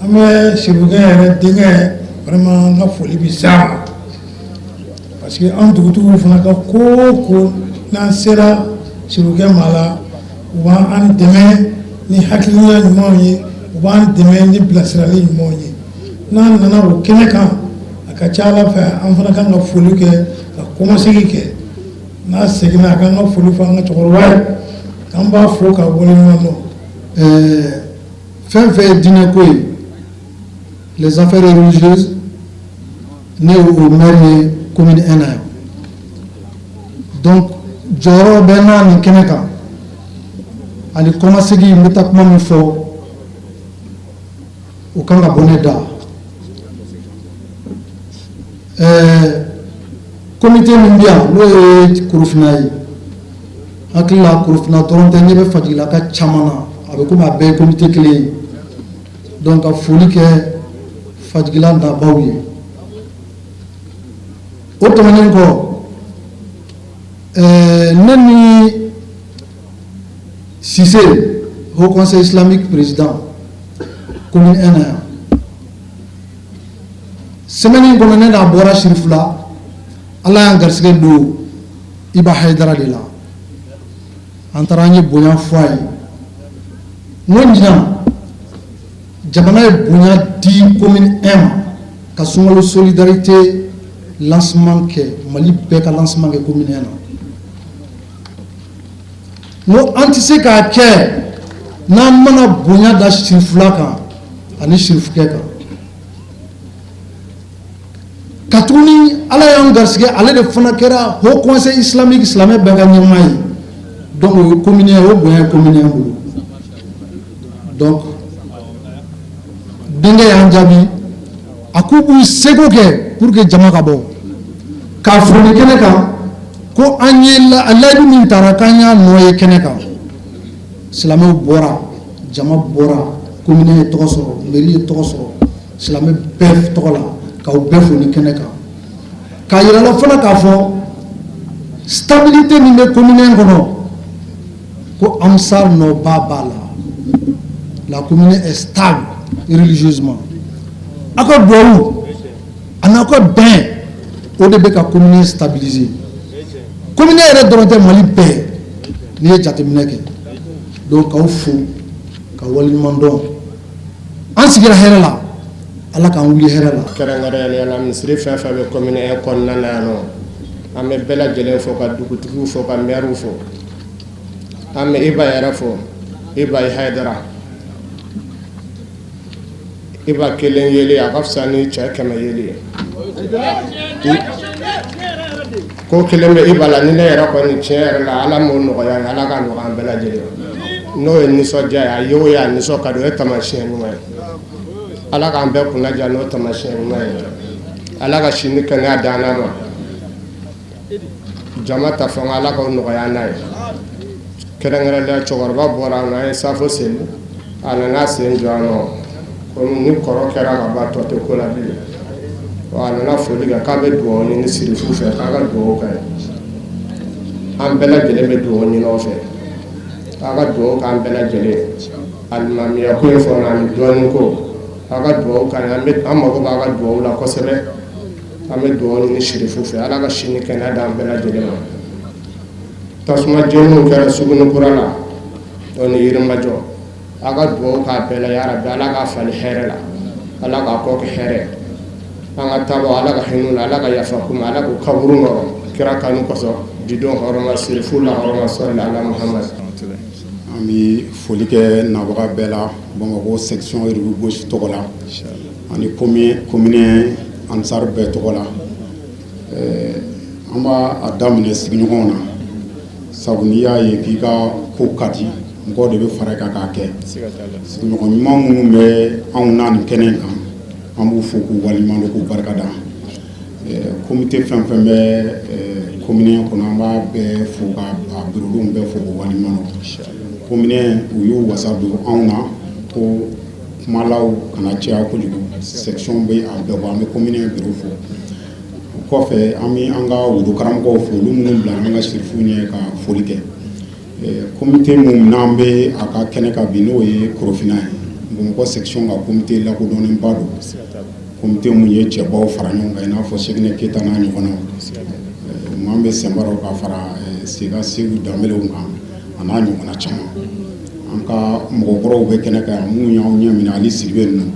An bɛ Serifukɛ yɛrɛ denkɛ, vraiment an ka foli bɛ s'a ma, parce que an dugutigiw fana ka ko o ko, n'an sera Serifukɛ ma la, u b'an dɛmɛ ni hakilina ɲumanw ye, u b'an dɛmɛ ni bilasirali ɲumanw ye. N'an nana o kɛnɛ kan, a ka ca Ala fɛ, an fana kan ka foli kɛ, ka kɔmasegin kɛ. N'a seginna, a k'an ka foli fɔ an ka cɛkɔrɔba ye, k'an b'a fo k'a waleɲuman dɔn. Fɛn fɛn ye diinɛ ko ye, les affaires religieuses, ne ye o maire ye commune 1 na yan. Donc jɔyɔrɔ bɛ n na nin kɛnɛ kan ani kɔmasegin. N bɛ taa kuma min fɔ, o kan ka bɔ ne da. Comité min bɛ yan, n'o ye Korofina ye, hakili la Korofina dɔrɔn tɛ, ɲɛ bɛ Fajigilaka caman na, a bɛ komi a bɛɛ ye comité kelen ye. Donc ka foli kɛ Fajigila nabaw ye. O tɛmɛnen kɔ, ne ni Sise, Haut Conseil islamique président commune 1 na yan, semaine in kɔnɔ, ne n'a bɔra Sirifila. Ala y'an garisɛgɛ don Iba Hayidara de la. An taara, an ye bonya fɔ a ye. N ko ɲinan jamana ye bonya di commune 1 ma ka sunkalo solidarité lancement kɛ, Mali bɛɛ ka lancement kɛ commune 1 na. N ko an tɛ se k'a kɛ n'an mana bonya da Sirifila kan ani Sirifukɛ kan. Ka tuguni, Ala y'an garisɛgɛ, ale de fana kɛra Haut Conseil islamique, silamɛ bɛɛ ka ɲɛmaa ye. Donc o ye commune o bonya ye commune bolo. Donc denkɛ y'an jaabi, a k'u b'u seko kɛ pour que jama ka bɔ k'a fɔ ni kɛnɛ kan ko an ye layidu min tara, k'an y'a nɔ ye kɛnɛ kan. Silamɛw bɔra, jama bɔra, commune ye tɔgɔ sɔrɔ, mairie ye tɔgɔ sɔrɔ silamɛ bɛɛ tɔgɔ la. K'aw bɛɛ fo ni kɛnɛ kan, k'a yira la fana k'a fɔ stabilité min bɛ commune kɔnɔ, ko Ansar nɔba b'a la. La commune est stable religieusement. Aw ka duwawu a n'aw ka bɛn, o de bɛ ka commune stabiliser. Commune yɛrɛ dɔrɔn tɛ, Mali bɛɛ, n'i ye jateminɛ kɛ. Donc k'aw fo ka waleɲuman dɔn. An sigira hɛrɛ la, Ala k'an wuli hɛrɛ la. Kɛrɛnkɛrɛnnenya la, misiri fɛn fɛn bɛ commune 1 kɔnɔna na yan nɔ. An bɛ bɛɛ lajɛlen fo, ka dugutigiw fo, ka mɛriw fo. An bɛ Iba yɛrɛ fo, Iba Hayidara. Iba kelen yeli a ka fisa ni cɛ 100 yeli ye. Ko kelen bɛ Iba la ni ne yɛrɛ kɔni, tiɲɛ yɛrɛ la, Ala m'o nɔgɔya ye, Ala ka nɔgɔya an bɛɛ lajɛlen, n'o ye nisɔndiya ye. A ye o ye, a nisɔn ka di, o ye taamasiyɛn ɲuman ye. Ala k'an bɛɛ kunna diya n'o taamasiyɛn ɲuman ye. Ala ka si ni kɛnɛya d'an ma. Jama ta fanga, Ala k'o nɔgɔya n'a ye. Kɛrɛnkɛrɛnnenya, cɛkɔrɔba bɔra an ye safo seli, a nana sen jɔ an nɔ komi ni kɔrɔ kɛra ka ban, tɔ tɛ ko la bilen. A nana foli kɛ k'a bɛ dugawu ɲini sirifu fɛ, k'a ka dugawu kɛ. An bɛɛ lajɛlen bɛ dugawu ɲini aw fɛ, k'a ka dugawu k'an bɛɛ lajɛlen. Alimamiya ko in fana ani dɔɔnin ko, a ka dugawu k'an ye. An mago b'a ka dugawu la kosɛbɛ. An bɛ dugawu ɲini sirifu fɛ, Ala ka si ni kɛnɛya d'an bɛɛ lajɛlen ma. Tasuma jeniw kɛra Sugunikura la o ni Yirimajɔ, a ka dugawu k'a bɛɛ la. Yarabi, Ala k'a falen hɛrɛ la, Ala k'a kɔ kɛ hɛrɛ. An ka taabɔ, Ala ka hinɛ la, Ala ka yafa kuma, Ala k'u kaburu nɔrɔ kira kanu kosɔn, didenw hɔrɔma, sirifu la hɔrɔma, sɔli ala Muhammad. An bɛ foli kɛ nabaga bɛɛ la Bamakɔ section rive gauche tɔgɔ la ani commune Ansar bɛɛ tɔgɔ la. An b'a a daminɛ sigiɲɔgɔnw na, sabu n'i y'a ye k'i ka ko ka di, mɔgɔw de bɛ fara i kan k'a kɛ. Sigiɲɔgɔn ɲuman minnu bɛ anw na nin kɛnɛ in kan, an b'u fo k'u waleɲuman dɔn, k'u barika da. Comité fɛn fɛn bɛ commune kɔnɔ, an b'a bɛɛ fo, ka a bureaudenw bɛɛ fo k'u waleɲuman dɔn. Commune u y'u wasa don anw na ko kumalaw kana caya kojugu, section bɛ a bɛɛ bɔ. An bɛ commune bureau fo. O kɔfɛ, an bɛ an ka wudu karamɔgɔw fo, olu minnu bila an ka sirifu ɲɛ ka foli kɛ. Comité mun n'an bɛ a ka kɛnɛ kan bi, n'o ye Korofina ye, Bamakɔ section ka comité lakodɔnnenba don, comité mun ye cɛbaw fara ɲɔgɔn kan, i n'a fɔ Seginɛ Keyita n'a ɲɔgɔnnaw. Maa bɛ Sɛnbaraw ka fara Sega Segu Danbelew kan, a n'a ɲɔgɔnna caman. An ka mɔgɔkɔrɔw bɛ kɛnɛ kan yan, minnu y'anw ɲɛ minɛ, ani Sidibe ninnu.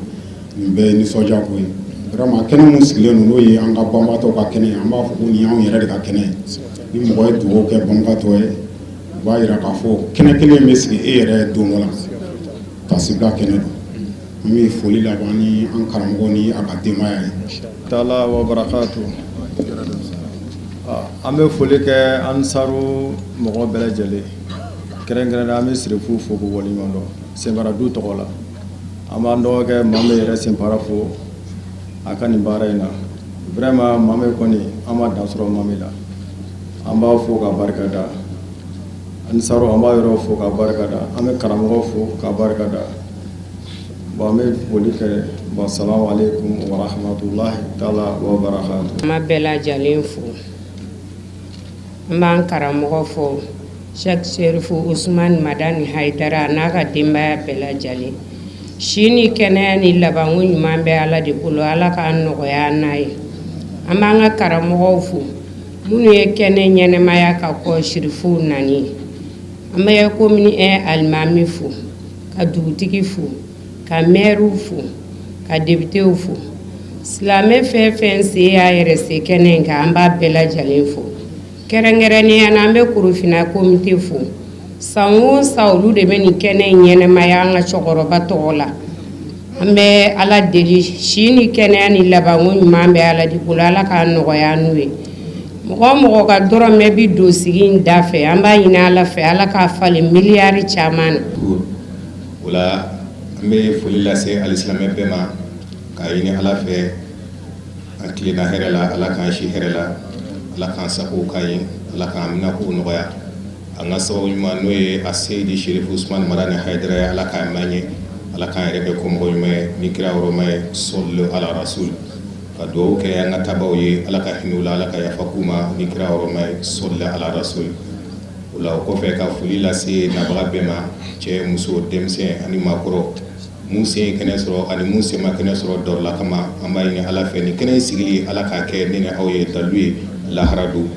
Nin bɛɛ ye nisɔndiya ko ye vraiment. Kɛnɛ mun sigilen don, n'o ye an ka banbaatɔw ka kɛnɛ ye, an b'a fɔ ko nin y'anw yɛrɛ de ka kɛnɛ ye. Ni mɔgɔ ye dugawu kɛ banbaatɔ ye, o b'a yira k'a fɔ kɛnɛ kelen bɛ sigi e yɛrɛ don dɔ la, tasibila kɛnɛ don. An bɛ foli laban ni an karamɔgɔ ni a ka denbaya ye. Taala wa barakatu. An bɛ foli kɛ Ansaru mɔgɔ bɛɛ lajɛlen, kɛrɛnkɛrɛnnenya an bɛ sirifu fo k'u waleɲuman dɔn Senbara du tɔgɔ la. An b'an dɔgɔkɛ Mame yɛrɛ Senbara fo a ka nin baara in na. Vraiment, Mame kɔni, an ma dan sɔrɔ Mame la. An b'a fo ka barika da. Ansaru, an b'a yɔrɔ fo ka barika da. An bɛ karamɔgɔ fo ka barika da. Bon, an bɛ foli kɛ. Bon, salamu aleykum wa rahmatulahi taala wa barakatu. An b'a bɛɛ lajɛlen fo. An b'an karamɔgɔ fo, Cheikh Serifu Usumani Madani Hayidara, n'a ka denbaya bɛɛ lajɛlen. Si ni kɛnɛya ni labanko ɲuman bɛ Ala de bolo, Ala k'an nɔgɔya n'a ye. An b'an ka karamɔgɔw fo, minnu ye kɛnɛ ɲɛnɛmaya ka kɔ sirifuw nani. An bɛ commune 1 alimami fo, ka dugutigi fo, ka mɛriw fo, ka députéw fo. Silamɛ fɛn fɛn sen y'a yɛrɛ se kɛnɛ in kan, an b'a bɛɛ lajɛlen fo. Kɛrɛnkɛrɛnnenya na, an bɛ Korofina comité fo. San o san, olu de bɛ nin kɛnɛ in ɲɛnɛmaya an ka cɛkɔrɔba tɔgɔ la. An bɛ Ala deli, si ni kɛnɛya ni labanko ɲuman bɛ Ala de bolo, Ala k'an nɔgɔya n'u ye. Mɔgɔ o mɔgɔ ka dɔrɔmɛ bi don sigi in da fɛ, an b'a ɲini Ala fɛ, Ala k'a falen miliyari caman na. O la, an bɛ foli lase alisilamɛ bɛɛ ma, k'a ɲini Ala fɛ, an tilenna hɛrɛ la, Ala k'an si hɛrɛ la, Ala k'an sago k'an ye, Ala k'an minako nɔgɔya. An ka sababu ɲuman, n'o ye a Seyidi Serifu Usumani Madani Hayidara ye, Ala k'a mɛn ye, Ala k'an yɛrɛ kɛ kɔmɔgɔ ɲuman ye ni kira hɔrɔma ye, sɔli ala rasul. Ka dugawu kɛ an ka tabaw ye, Ala ka hinɛ u la, Ala ka yafa k'u ma ni kira hɔrɔma ye, sɔli ala rasul. O la, o kɔfɛ, ka foli lase nabaga bɛɛ ma, cɛ, muso, denmisɛn ani maakɔrɔ, mun sen ye kɛnɛ sɔrɔ ani mun sen ma kɛnɛ sɔrɔ dɔrɔla kama. An b'a ɲini Ala fɛ, ni kɛnɛ sigili, Ala k'a kɛ ne ni aw ye dalu ye lahara don.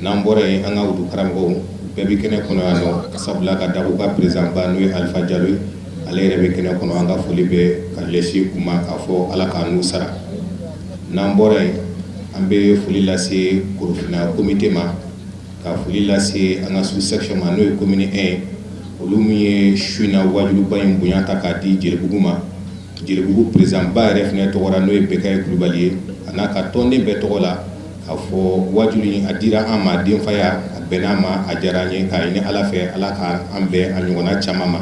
N'an bɔra yen, an ka wudu karamɔgɔw bɛɛ bɛ kɛnɛ kɔnɔ yan nɔ, sabula ka da u ka président ba, n'o ye Alifa Jalo ye, ale yɛrɛ bɛ kɛnɛ kɔnɔ. An ka foli bɛ ka ɲɛsin u ma, k'a fɔ Ala k'a n'u sara. N'an bɔra yen, An bɛ foli lase Korofina komite ma, ka foli lase an ka sous section ma, n'o ye commune 1 ye, olu min ye su in na wajuba in bonya ta k'a di Jelibugu ma. Jelibugu président ba yɛrɛ fana tɔgɔ la, n'o ye Bekayi Kulubali ye, a n'a ka tɔnden bɛɛ tɔgɔ la, k'a fɔ wajulu in a dira an ma denfaya, a bɛnna an ma, a diyara an ye, k'a ɲini Ala fɛ Ala ka an bɛn a ɲɔgɔnna caman ma.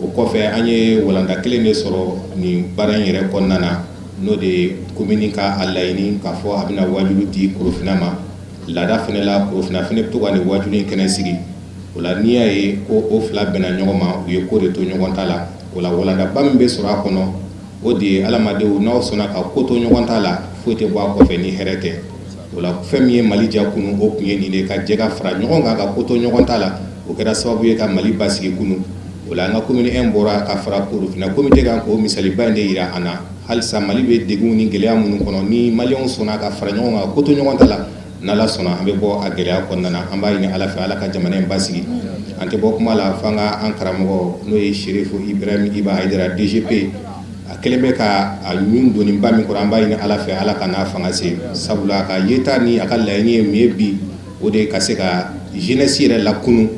O kɔfɛ, an ye walanda kelen de sɔrɔ nin baara in yɛrɛ kɔnɔna na, n'o de ye commune ka a laɲini k'a fɔ a bɛna wajulu di Korofina ma. Laada fana la, Korofina fana bɛ to ka nin wajulu in kɛnɛ sigi. O la, n'i y'a ye ko o fila bɛnna ɲɔgɔn ma, u ye ko de to ɲɔgɔn ta la. O la, walandaba min bɛ sɔrɔ a kɔnɔ, o de ye adamadenw n'aw sɔnna ka ko to ɲɔgɔn ta la, foyi tɛ bɔ a kɔfɛ ni hɛrɛ tɛ. O la, fɛn min ye Mali diya kunun, o tun ye nin de ka jɛ ka fara ɲɔgɔn kan ka ko to ɲɔgɔn ta la. O kɛra sababu ye ka Mali basigi kunun. O la, an ka commune 1 bɔra ka fara Korofina comité kan k'o misaliba in de yira an na. Halisa Mali bɛ degun ni gɛlɛya minnu kɔnɔ, ni maliyɛnw sɔnna ka fara ɲɔgɔn kan ko to ɲɔgɔn ta la, n'Ala sɔnna, an bɛ bɔ a gɛlɛya kɔnɔna na. An b'a ɲini Ala fɛ, Ala ka jamana in basigi. An tɛ bɔ kuma la f'an ka an karamɔgɔ, n'o ye Serifu Ibrahim Iba Hayidara DGP, a kɛlen bɛ ka a ɲun doniba min kɔrɔ, an b'a ɲini Ala fɛ, Ala ka n'a fanga se, sabula a ka yeta ni a ka laɲini ye min ye bi, o de ye ka se ka jeunesse yɛrɛ lakunu,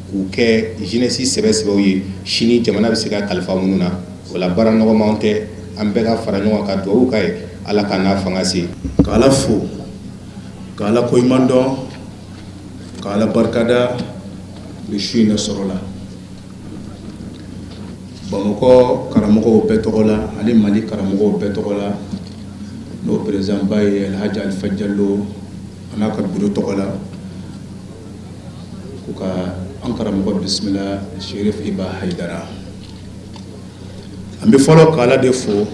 k'u kɛ jeunesse sɛbɛ sɛbɛw ye sini jamana bɛ se ka kalifa minnu na. O la, baara nɔgɔmanw tɛ. An bɛɛ ka fara ɲɔgɔn kan ka dugawu k'a ye, Ala ka n'a fanga se. Ka Ala fo, ka Ala koɲuman dɔn, ka Ala barikada ni su in na sɔrɔ la Bamakɔ karamɔgɔw bɛɛ tɔgɔ la ani Mali karamɔgɔw bɛɛ tɔgɔ la, n'o président ba ye Alhaji Alifa Jalo, a n'a ka bureau tɔgɔ la, ko ka an karamɔgɔ bisimila, Sherif Iba Hayidara. An bɛ fɔlɔ ka Ala de fo,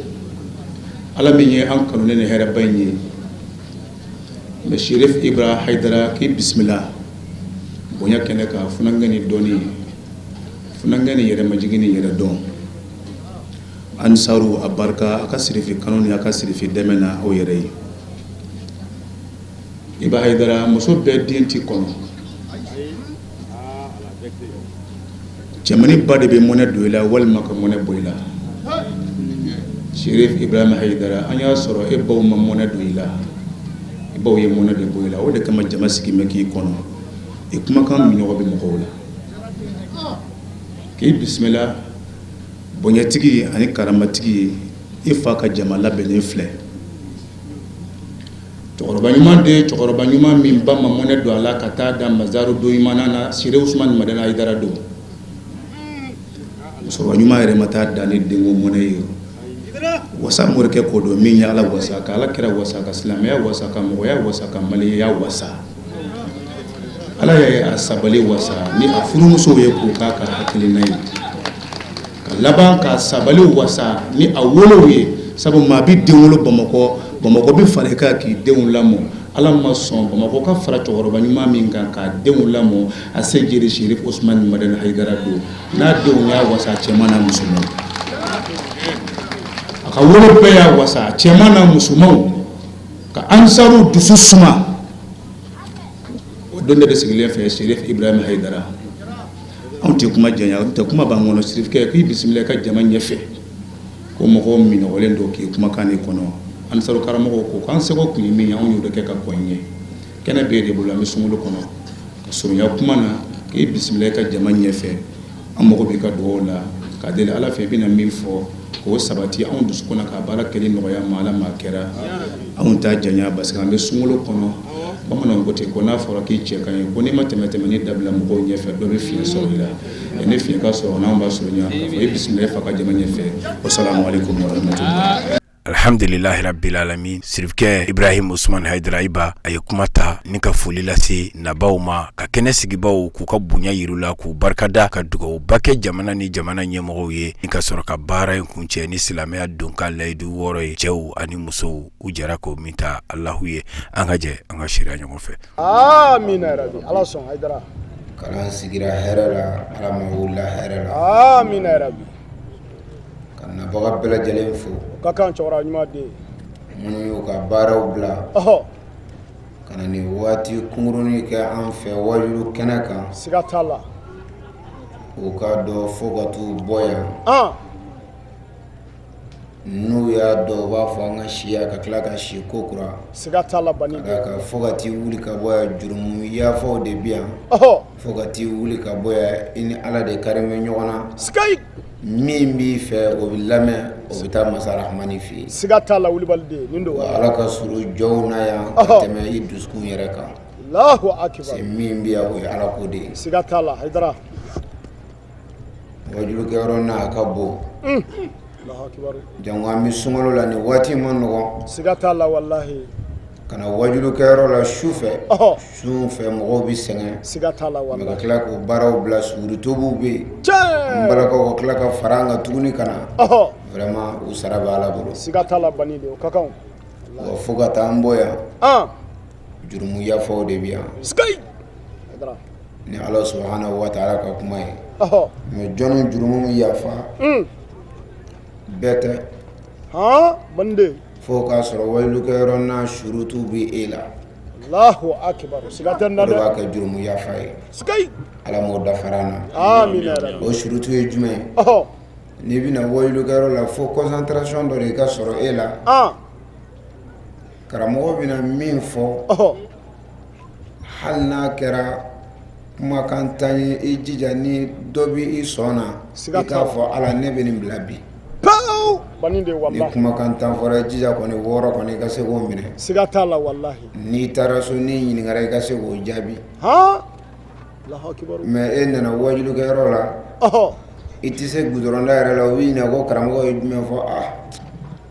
Ala min ye an kanu ni hɛrɛba in ye. Mais Sherif Iba Hayidara, k'i bisimila bonya kɛnɛ kan, funankɛ ni dɔnni, funankɛ ni yɛrɛmajigin ni yɛrɛ dɔn. Ansaru a barika a ka sirifi kanu ni a ka sirifi dɛmɛ na aw yɛrɛ ye. Iba Hayidara, muso bɛɛ den t'i kɔnɔ. Cɛmannin ba de bɛ mɔnɛ don i la walima ka mɔnɛ bɔ i la. Sherif Ibrahim Hayidara, an y'a sɔrɔ e baw ma mɔnɛ don i la, i baw ye mɔnɛ de bɔ i la. O de kama jama sigi bɛ k'i kɔnɔ, i kumakan minnɔgɔ bɛ mɔgɔw la. K'i bisimila bonyatigi ani karamatigi ye. I fa ka jama labɛnnen filɛ. Cɛkɔrɔba ɲuman de ye cɛkɔrɔba ɲuman min ba ma mɔnɛ don a la ka taa da mazaru don ɲuman na, Sire Usumani Madani Hayidara don. Musokɔrɔba ɲuman yɛrɛ ma taa da ni denko mɔnɛ ye. Wasa morikɛ ko don min ye Ala wasa, ka Ala kira wasa, ka silamɛya wasa, ka mɔgɔya wasa, ka maliyɛnya wasa. Ala ye a sabali wasa ni a furumusow ye k'o k'a ka hakilina ye, ka laban ka sabali wasa ni a wolow ye, sabu maa bɛ den wolo Bamakɔ, Bamakɔ bɛ fara i kan k'i denw lamɔ. Ala ma sɔn Bamakɔ ka fara cɛkɔrɔba ɲuman min kan k'a denw lamɔ, a se jeri Sherif Usumani Madani Hayidara don. N'a denw y'a wasa, cɛman n'a musomanw, a ka wolo bɛɛ y'a wasa, cɛman n'a musomanw, ka ansaru dusu suma. O don de sigilen fɛ, Sherif Ibrahim Hayidara. Anw tɛ kuma janya, tɛ kuma b'an kɔnɔ. Sirifukɛ, k'i bisimila i ka jama ɲɛfɛ, ko mɔgɔw minɔgɔlen don k'i kumakan de kɔnɔ. Ansaru karamɔgɔw ko k'an seko tun ye min ye, anw y'o de kɛ ka kɔn ɲɛ. Kɛnɛ b'e de bolo. An bɛ sunkalo kɔnɔ, ka surunya kuma na, k'i bisimila i ka jama ɲɛfɛ. An mago b'i ka dugawu la, k'a deli Ala fɛ, i bɛna min fɔ k'o sabati anw dusukun na, k'a baara kɛli nɔgɔya ma. Ala ma kɛra anw ta janya, parce que an bɛ sunkalo kɔnɔ. Bamananw ko ten ko n'a fɔra k'i cɛ ka ɲi, ko n'i ma tɛmɛ tɛmɛni dabila mɔgɔw ɲɛfɛ, dɔ bɛ fiɲɛ sɔrɔ i la. Ni fiɲɛ ka sɔrɔ n'anw b'a surunya k'a fɔ i bisimila i fa ka jama ɲɛfɛ. Wasalamu aleykum warahmatullahi. Alhamdulilahi rabbil alamin. Sirifukɛ Ibrahim Usman Hayidara Iba, a ye kuma ta ni ka foli lase nabaw ma, ka kɛnɛ sigibaw k'u ka bonya yir'u la, k'u barikada, ka dugawuba kɛ jamana ni jamana ɲɛmɔgɔw ye, ni ka sɔrɔ ka baara in kuncɛ ni silamɛya donkan layidu 6 ye, cɛw ani musow u jɛra k'o min ta Alahu ye. An ka jɛ an ka seereya ɲɔgɔn fɛ. Amina yarabi. Ala sɔn Hayidara. Kalan sigira hɛrɛ la, Ala ma wulila hɛrɛ la. Amina yarabi. Ka nabaga bɛɛ lajɛlen fo. O ka kan, cɛkɔrɔba ɲuman den. Minnu y'u ka baaraw bila. Ɔhɔ. Ka na nin waati kunkurunin kɛ an fɛ wajulu kɛnɛ kan. Siga t'a la. U k'a dɔn fo ka t'u bɔ yan. An. N'u y'a dɔn, u b'a fɔ an ka si yan, ka tila ka si ko kura. Siga t'a la, bani. Ka d'a kan, fo ka t'i wuli ka bɔ yan, jurumu yafaw de bi yan. Fo ka t'i wuli ka bɔ yan, i ni Ala de kari bɛ ɲɔgɔn na. Sikayi. Min b'i fɛ, o bɛ lamɛn, o bɛ taa masa Rahamani fɛ yen. Siga t'a la, wulubaliden nin don. Wa Ala ka surun jɔnw na yan ka tɛmɛ i dusukun yɛrɛ kan. Allahu akibar. C'est min bɛ yan, o ye Ala ko de ye. Siga t'a la, Hayidara. Wajulukɛyɔrɔ n'a a ka bon. Allahu akibar. Jango an bɛ sunkalo la, nin waati ma nɔgɔn. Siga t'a la, walahi. Ka na wajulukɛyɔrɔ la su fɛ, su fɛ mɔgɔw bɛ sɛgɛn. Siga t'a la, Mais ka walahi. tila k'o baaraw bila, sugurutobiw bɛ yen. Tiɲɛ. An balakaw ka tila ka fara an kan tuguni ka na. Vraiment, u sara bɛ Ala bolo. Siga t'a la, bani de, o ka kan. Wa fo ka taa an bɔ yan, jurumu yafaw de bɛ yan. Sikayi. Hayidara. Ni Ala subahanahu wa taala ka kuma ye. Mais jɔnni jurumu bɛ yafa? Bɛɛ tɛ. Han, bani. Fo k'a sɔrɔ wajulukɛyɔrɔ n'a surutu bɛ e la. Allahu akibar, siga tɛ nin na O de dɛ. b'a kɛ jurumu yafa ye. Sikayi. Ala m'o dafara an na. Amina yarabi. O surutu ye jumɛn ye? N'i bɛna wajulukɛyɔrɔ la, fo concentration dɔ de ka sɔrɔ e la. Karamɔgɔ bɛna min fɔ, hali n'a kɛra kumakan tan ye, i jija ni dɔ bɛ i sɔn na, i k'a fɔ Ala, ne bɛ nin bila bi. Pewu, bani de, Ni walahi. kumakan tan fɔra, i jija kɔni wɔɔrɔ kɔni, i ka se k'o minɛ. Siga t'a la, walahi. N'i taara so, n'i ɲininkara, i ka se k'o jaabi. Han, Allahu akibar. Mais e nana wajulukɛyɔrɔ la, i tɛ se goudron da yɛrɛ la, u b'i ɲininka ko karamɔgɔ ye jumɛn fɔ? Ah,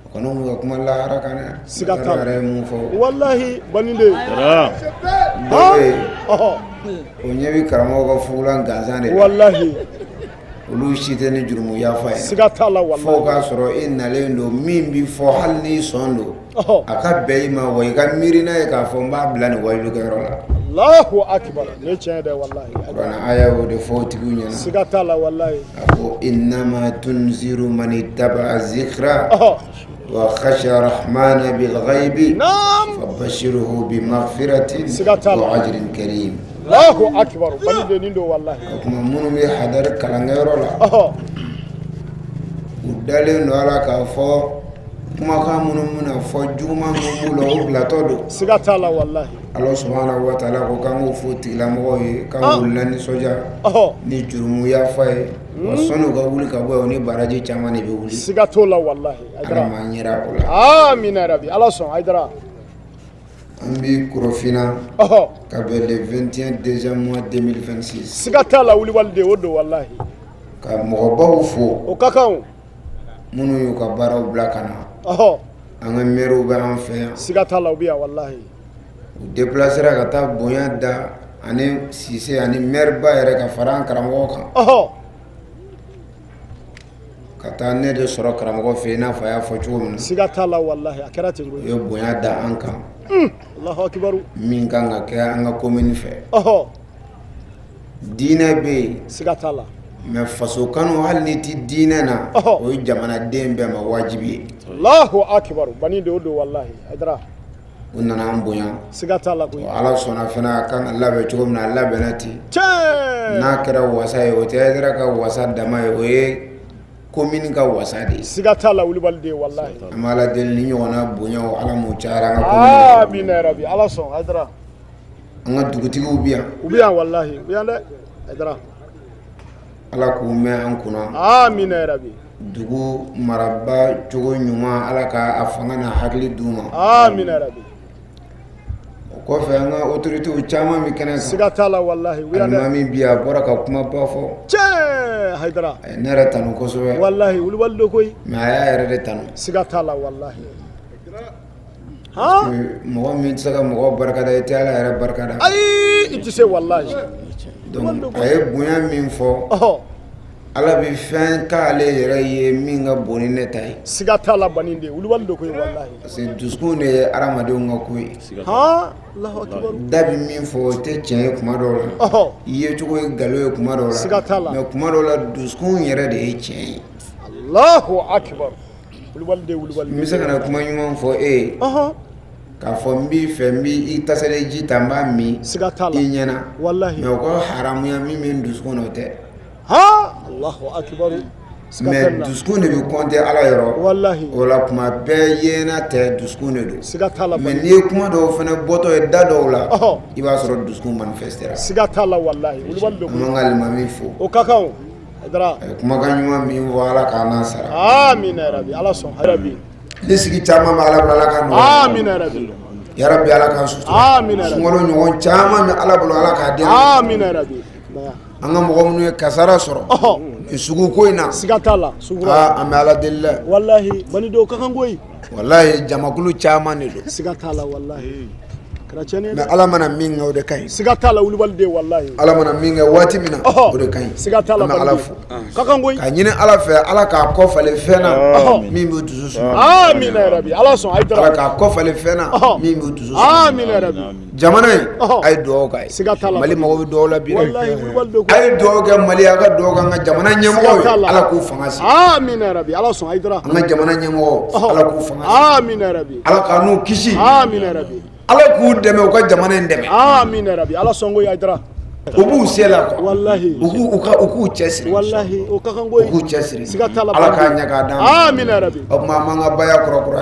o kɔni b'u ka kuma lahara kan dɛ. Siga t'a la. Yɛrɛ ye mun fɔ? Walahi, bani de. Dɔ bɛ yen, o ɲɛ bɛ karamɔgɔ ka fugulan gansan de la. Walahi. Olu si tɛ ni jurumu yafa ye. Siga t'a la, walahi. Fo k'a sɔrɔ e nalen don, min bɛ fɔ, hali n'i sɔn don, a ka bɛn i ma, wa i ka miiri n'a ye k'a fɔ n b'a bila nin wajulukɛyɔrɔ la. Allahu akibar, nin ye tiɲɛ ye dɛ, walahi. Kuranɛ aya y'o de fɔ o tigiw ɲɛna. Siga t'a la, walahi. A ko innama tunziru man ittaba'a zikra wa khashiya rahmana bil ghaibi fabashirhu bi maghfiratin wa ajrin karim. Allahu akibar, bani de, nin don, walahi. O tuma, minnu bɛ hadari kalankɛyɔrɔ la, u dalen don a la k'a fɔ kumakan minnu bɛna fɔ, juguman minnu b'u la, o bilatɔ don. Siga t'a la, walahi. Ala subahanahu wa taala ko k'an k'o fɔ tigilamɔgɔw ye, k'an k'u lanisɔndiya ni jurumu yafa ye, wa sɔnni u ka wuli ka bɔ yen, o ni baraji caman de bɛ wuli. Siga t'o la, walahi. Ala m'an yɛrɛ o la. Amina yarabi, Ala sɔn, Hayidara. An bɛ Korofina ka bɛn le 21 deuxième mois 2026. Siga t'a la, wulibali de, o don, walahi. Ka mɔgɔbaw fo. O ka kan o. Minnu y'u ka baaraw bila ka na. An ka maires bɛ an fɛ yan. Siga t'a la, u bɛ yan, walahi. U déplacera ka taa bonya da ani Sise ani maire ba yɛrɛ ka fara an karamɔgɔ kan. Ka taa ne de sɔrɔ karamɔgɔ fɛ yen, i n'a fɔ a y'a fɔ cogo min na. Siga t'a la, walahi, a kɛra ten U koyi. ye bonya da an kan. Allahu akibaru. Min kan ka kɛ an ka commune fɛ. Diinɛ bɛ yen. Siga t'a la. Mais faso kanu, hali n'i ti diinɛ na, o ye jamanaden bɛɛ ma wajibi ye. Allahu akibaru, bani de, o don, walahi, Hayidara. U nana an bonya. Siga t'a la koyi. Ala sɔnna fana, a kan ka labɛn cogo min na, a labɛnna ten. Tiɲɛ. N'a kɛra wasa ye, o tɛ Hayidara ka wasa dama ye, o ye commune ka wasa de ye. Siga t'a la, wulibali de, walahi. An bɛ Ala deli, ni ɲɔgɔnna bonyaw, Ala m'o cayara an ka commune na. Amina yarabi, Ala sɔn, Hayidara. An ka dugutigiw bɛ yan. U bɛ yan, walahi, u bɛ yan dɛ, Hayidara. Ala k'u mɛn an kunna. Amina yarabi. Dugu maraba cogo ɲuman, Ala ka a fanga n'a hakili d'u ma. Amina yarabi. O kɔfɛ, an ka autorités caman bɛ kɛnɛ kan. Siga t'a la, walahi, u bɛ yan dɛ. Alimami bi, a bɔra ka kumaba fɔ. Tiɲɛ, Hayidara. A ye ne yɛrɛ tanu kosɛbɛ. Walahi, wulibali do koyi. Mais a y'a yɛrɛ de tanu. Siga t'a la, walahi. Parce que mɔgɔ min tɛ se ka mɔgɔ barikada, i tɛ Ala yɛrɛ barikada. Ayi, i tɛ se, walahi. Donc a ye bonya min fɔ, Ala bɛ fɛn k'ale yɛrɛ ye min ka bon ni ne ta ye. Siga t'a la, bani de, wulibali do koyi, walahi. Parce que dusukun de ye hadamadenw ka ko ye. Han, Allahu akibaru. Da bɛ min fɔ, o tɛ tiɲɛ ye kuma dɔw la. I ye cogo ye nkalon ye kuma dɔw la. Siga t'a la. Mais kuma dɔw la, dusukun yɛrɛ de ye tiɲɛ ye. Allahu akibaru, wulibali de, wulibali. N bɛ se ka na kuma ɲuman fɔ e ye. K'a fɔ n b'i fɛ, n b'i tasalen ji ta, n b'a min. Siga t'a la. I ɲɛna. Walahi. Mais o ka haramuya min bɛ n dusukun na, o tɛ. Han, Allahu akibaru. Mais dusukun de bɛ compter Ala yɔrɔ, walahi, o la tuma bɛɛ yeena tɛ dusukun de don, siga t'a la, mais n'i ye kuma dɔw fana bɔtɔ ye da dɔw la, ɔhɔ, i b'a sɔrɔ dusukun manifestera, siga t'a la walahi, wulibali don, an b'an ka alimami fo, o ka kan o, Hayidara, a ye kumakan ɲuman min fɔ Ala k'an n'a sara, amina yarabi, Ala sɔn yarabi, ni sigi caman bɛ Ala bolo Ala k'a nɔgɔya, amina yarabi, yarabi Ala k'an sutura, amina yarabi, sunkalo ɲɔgɔn caman bɛ Ala bolo Ala k'a di an ma, amina yarabi, an ka mɔgɔ minnu ye kasara sɔrɔ nin sugu ko in na, siga t'a la, sugu aa an bɛ Ala deli dɛ, walahi, banidenw ka kan koyi, walahi jamakulu caman de don, siga t'a la walahi, kɛra tiɲɛni ye dɛ, mais Ala mana min kɛ o de ka ɲi, siga t'a la wulibali den walahi, Ala mana min kɛ waati min na o de ka ɲi, siga t'a la, an bɛ Ala fo ka kan koyi, ka ɲini Ala fɛ Ala k'a kɔ falen fɛn na min b'u dusu suma, amina yarabi, Ala sɔn Hayidara, Ala k'a kɔ falen fɛn na min b'u dusu suma, amina yarabi, jamana in a ye dugawu k'a ye, siga t'a la, Mali mago bɛ dugawu la bi dɛ, walahi wulibali don a ye dugawu kɛ Mali ye a ka dugawu kɛ an ka jamana ɲɛmɔgɔw ye Ala k'u fanga se, amina yarabi, Ala sɔn Hayidara, an ka jamana ɲɛmɔgɔw Ala k'u fanga se, amina yarabi, Ala k'an n'u kisi, amina yarabi, Ala k'u dɛmɛ u ka jamana in dɛmɛ, amina yarabi, Ala sɔn koyi Hayidara, u b'u se la quoi, walahi, u k'u cɛsiri, walahi, o ka kan koyi, u k'u cɛsiri, siga t'a la, Ala k'a ɲɛ k'a d'an ma, amina yarabi, o tuma an b'an ka baya kɔrɔ kura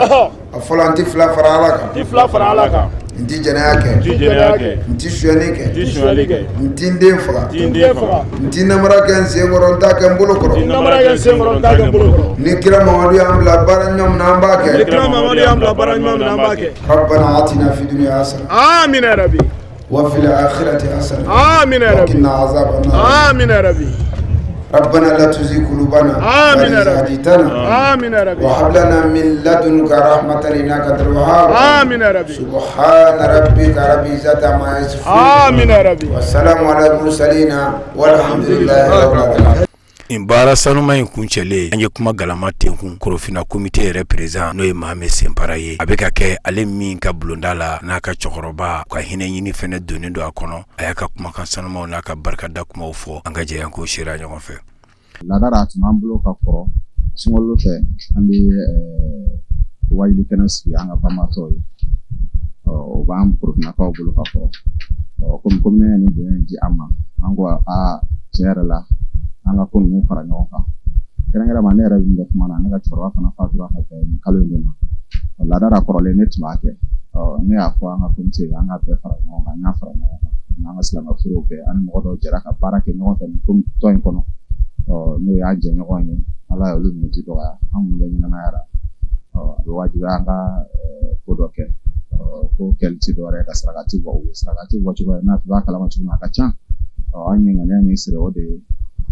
a fɔlɔ an tɛ fila fara Ala kan, n tɛ fila fara Ala kan, n tɛ jɛnɛya kɛ, n tɛ jɛnɛya kɛ, n tɛ sonyɛni kɛ, n tɛ sonyɛli kɛ, n tɛ n den faga, n tɛ n den faga, n tɛ namara kɛ n sen kɔrɔ n t'a kɛ n bolo kɔrɔ, n tɛ namara kɛ n sen kɔrɔ n t'a kɛ n bolo kɔrɔ, ni kira Mamadu y'an bila baara ɲuman min na an b'a kɛ, ni kira Mamadu y'an bila baara ɲuman min na an b'a kɛ, rabbana atina fi dunya hasana, amina yarabi, wa fil akhirati hasana, amina wa yarabi, qina azaban nar, amina yarabi, ربنا لا تزغ قلوبنا بعد آمين يا إذ رب. هديتنا آمين يا رب. وهب لنا من لدنك رحمة إنك أنت الوهاب آمين يا رب. سبحان ربك رب العزة عما يصفون آمين يا رب. والسلام على المرسلين والحمد لله رب العالمين Nin baara sanuma in kuncɛlen an ye kuma galama tenkun Korofina komite yɛrɛ président n'o ye Mohamed Senpara ye a bɛ ka kɛ ale min ka bulonda la n'a ka cɛkɔrɔba ka hinɛ ɲini fɛnɛ donnen don a kɔnɔ a y'a ka kumakan sanumaw n'a ka barikada kumaw fɔ an ka jɛ an k'o seereya ɲɔgɔn fɛ. Laada la a tun b'an bolo ka kɔrɔ sunkalo fɛ an bɛ wajuli kɛnɛ sigi an ka banbaatɔw ye o b'an Korofinakaw bolo ka kɔrɔ komi commune ye nin bonya in di an ma an ko aa tiɲɛ yɛrɛ la an ka ko ninnu fara ɲɔgɔn kan kɛrɛnkɛrɛnma ne yɛrɛ min bɛ kuma na ne ka cɛkɔrɔba fana fatura ka bɛn nin kalo in de ma laada la kɔrɔlen ne tun b'a kɛ ne y'a fɔ an ka komite an ka bɛɛ fara ɲɔgɔn kan an y'a fara ɲɔgɔn kan n'an ka silamɛ furuw bɛɛ ani mɔgɔ dɔw jɛra ka baara kɛ ɲɔgɔn fɛ nin tɔn in kɔnɔ n'o y'an jɛɲɔgɔn ye Ala y'olu miniti dɔgɔya an minnu bɛ ɲɛnamaya la a bɛ wajibiya an ka ko dɔ kɛ ko kɛli ti dɔwɛrɛ ye ka sarakati bɔ u ye sarakati bɔcogo ye n'a fɔ i b'a kalama cogo min a ka ca an ye ŋaniya min siri o de ye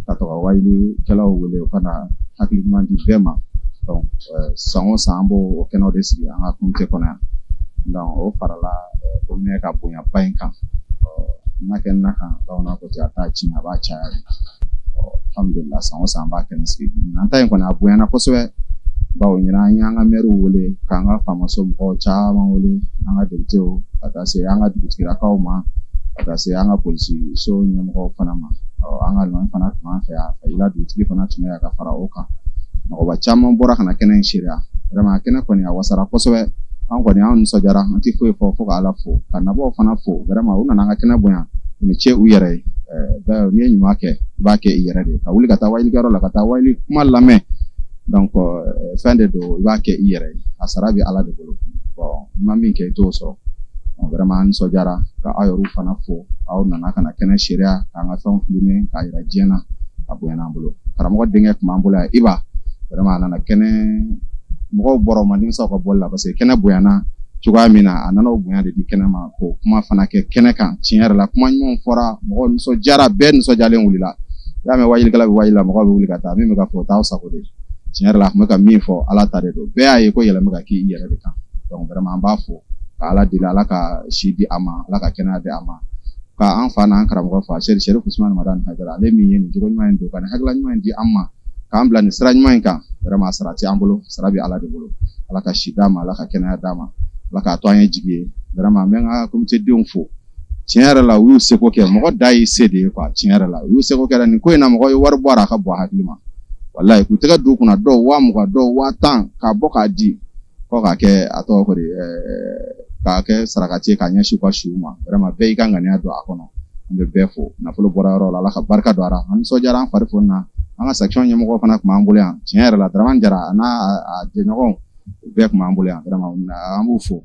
ka to ka wajulikɛlaw wele u ka na hakili ɲuman di bɛɛ ma donc san o san an b'o kɛnɛw de sigi an ka komite kɔnɔ yan donc o farala commune ka bonyaba in kan n'a kɛ na kan bamananw ko ten a t'a tiɲɛ a b'a caya de alhamdulillah san o san an b'a kɛnɛ sigi ɲinan ta in kɔni a bonyana kosɛbɛ bawo ɲinan an y'an ka mɛriw wele k'an ka faamaso mɔgɔw caman wele an ka députéw ka taa se an ka dugutigilakaw ma ka taa se an ka polisiso ɲɛmɔgɔw fana ma an ka alimami fana tun b'an fɛ yan Fajila dugutigi fana tun bɛ yan ka fara o kan mɔgɔba caman bɔra ka na kɛnɛ in seereya vraiment kɛnɛ kɔni a wasara kosɛbɛ an kɔni an nisɔndiyara an tɛ foyi fɔ fo ka Ala fo ka nabaaw fana fo vraiment u nana an ka kɛnɛ bonya u ni ce u yɛrɛ ye n'i ye ɲuman kɛ i b'a kɛ i yɛrɛ de ye ka wuli ka taa wajulikɛyɔrɔ la ka taa wajuli kuma lamɛn donc fɛn de don i b'a kɛ i yɛrɛ ye a sara bɛ Ala de bolo bon i ma min kɛ i t'o sɔrɔ vraiment an nisɔndiyara ka aw yɛrɛw fana fo aw nana ka na kɛnɛ seereya k'an ka fɛnw filmer k'a jira diɲɛ na a bonyana an bolo karamɔgɔ denkɛ tun b'an bolo yan Iba vraiment a nana kɛnɛ mɔgɔw bɔra u ma nimisa u ka bɔli la parce que kɛnɛ bonyana cogoya min na a nana o bonya de di kɛnɛ ma k'o kuma fana kɛ kɛnɛ kan tiɲɛ yɛrɛ la kuma ɲumanw fɔra mɔgɔw nisɔndiyara bɛɛ nisɔndiyalen wulila i y'a mɛn wajulikɛla bɛ wajuli la mɔgɔw bɛ wuli ka taa min bɛ ka fɔ o t'aw sago de ye tiɲɛ yɛrɛ la a tun bɛ ka min fɔ Ala ta de don bɛɛ y'a ye ko yɛlɛma ka k'i yɛrɛ de kan donc vraiment an b'a fo ka Ala deli Ala ka si di a ma Ala ka kɛnɛya di a ma ka an fa n'an karamɔgɔ fa Sɛrifu Usumani Madani Hayidara ale min ye nin jogo ɲuman in don ka nin hakilila ɲuman in di an ma k'an bila nin sira ɲuman in kan vraiment a sara tɛ an bolo sara bɛ Ala de bolo Ala ka si d'a ma Ala ka kɛnɛya d'a ma Ala k'a to an ye jigi ye vraiment n bɛ n ka comité denw fo tiɲɛ yɛrɛ la u y'u seko kɛ mɔgɔ da y'i se de ye quoi tiɲɛ yɛrɛ la u y'u seko kɛ nin ko in na mɔgɔ ye wari bɔ a la a ka bon hakili ma walayi k'u tɛgɛ don u kunna dɔw 20,000 dɔw 10,000 k'a bɔ k'a di kɔ k'a kɛ a tɔgɔ ko di k'a kɛ sarakati ye k'a ɲɛsin u ka siw ma vraiment bɛɛ y'i ka ŋaniya don a kɔnɔ an bɛ bɛɛ fo nafolo bɔra yɔrɔ la Ala ka barika don a la an nisɔndiyara an fari foni na An ka section ɲɛmɔgɔ fana tun b'an bolo yan. Tiɲɛ yɛrɛ la, Dramane Jara a n'a a jɛɲɔgɔnw, u bɛɛ tun b'an bolo yan. Vraiment, an b'u fo,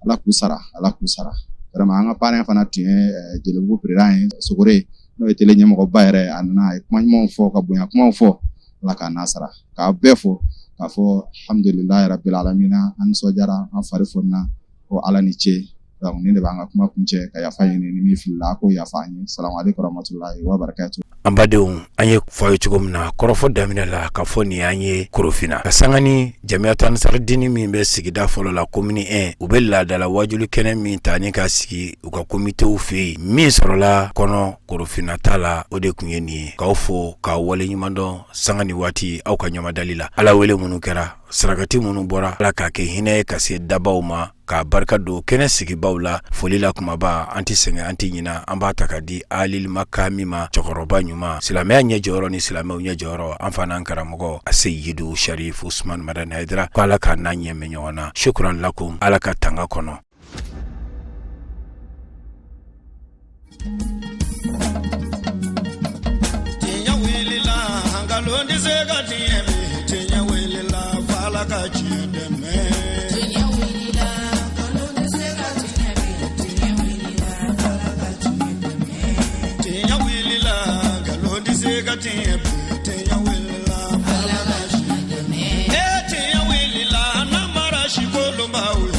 Ala k'u sara, Ala k'u sara. Vraiment, an ka parrain fana tun ye Jelibugu président ye, Sogore, n'o ye télé ɲɛmɔgɔba yɛrɛ. A nana, a ye kuma ɲumanw fɔ, ka bonya kumaw fɔ. Ala k'a n'a sara. K'a bɛɛ fo k'a fɔ alhamdulilayi rabil alamina. An nisɔndiyara, an fari fonina ko Ala ni ce. Donc nin de b'an ka kuma kuncɛ, ka yafa ɲini ni min filila, ko yafa an ye. Salamu aleykum warahmatulahi wabarakatuh. An badenw, an ye fɔ aw ye cogo min na kɔrɔfɔ daminɛ la, ka fɔ nin y'an ye Korofina ka sanga ni Jamiyatu Ansaridini min bɛ sigida fɔlɔ la, commune 1, u bɛ laadala wajuli kɛnɛ min ta ni ka sigi u ka komitew fɛ yen, min sɔrɔla kɔnɔ Korofina ta la, o de tun ye nin ye. K'aw fo k'aw waleɲuman dɔn sanga ni waati aw ka ɲamadali la. Ala wele minnu kɛra, sarakati minnu bɔra, Ala k'a kɛ hinɛ ye ka se dabaw ma, k'a barika don kɛnɛ sigibaw la. Foli la kumaba, an tɛ sɛgɛn, an tɛ ɲina, an b'a ta ka di alilima kami ma, cɛkɔrɔba ɲuman, silamɛya ɲɛ jɔyɔrɔ ni silamɛw ɲɛ jɔyɔrɔ, an fa n'an karamɔgɔ Aseyidu Sharif Usman Madani Hayidara, ko Ala k'a n'a ɲɛ mɛn ɲɔgɔn na. Shukran lakum, Ala ka tanga kɔnɔ. Tiɲɛ wulila, nkalon tɛ se ka tiɲɛ bi. Tiɲɛ wulila, f'Ala ka tiɲɛ dɛmɛ. Tiɲɛ wulila, nkalon tɛ se ka tiɲɛ bi. Tiɲɛ wulila, f'Ala ka tiɲɛ dɛmɛ. Tiɲɛ wulila, nkalon tɛ se ka tiɲɛ bi. Tiɲɛ wulila, f'Ala ka tiɲɛ dɛmɛ. Ee, tiɲɛ wulila, namara si kolonbaw ye.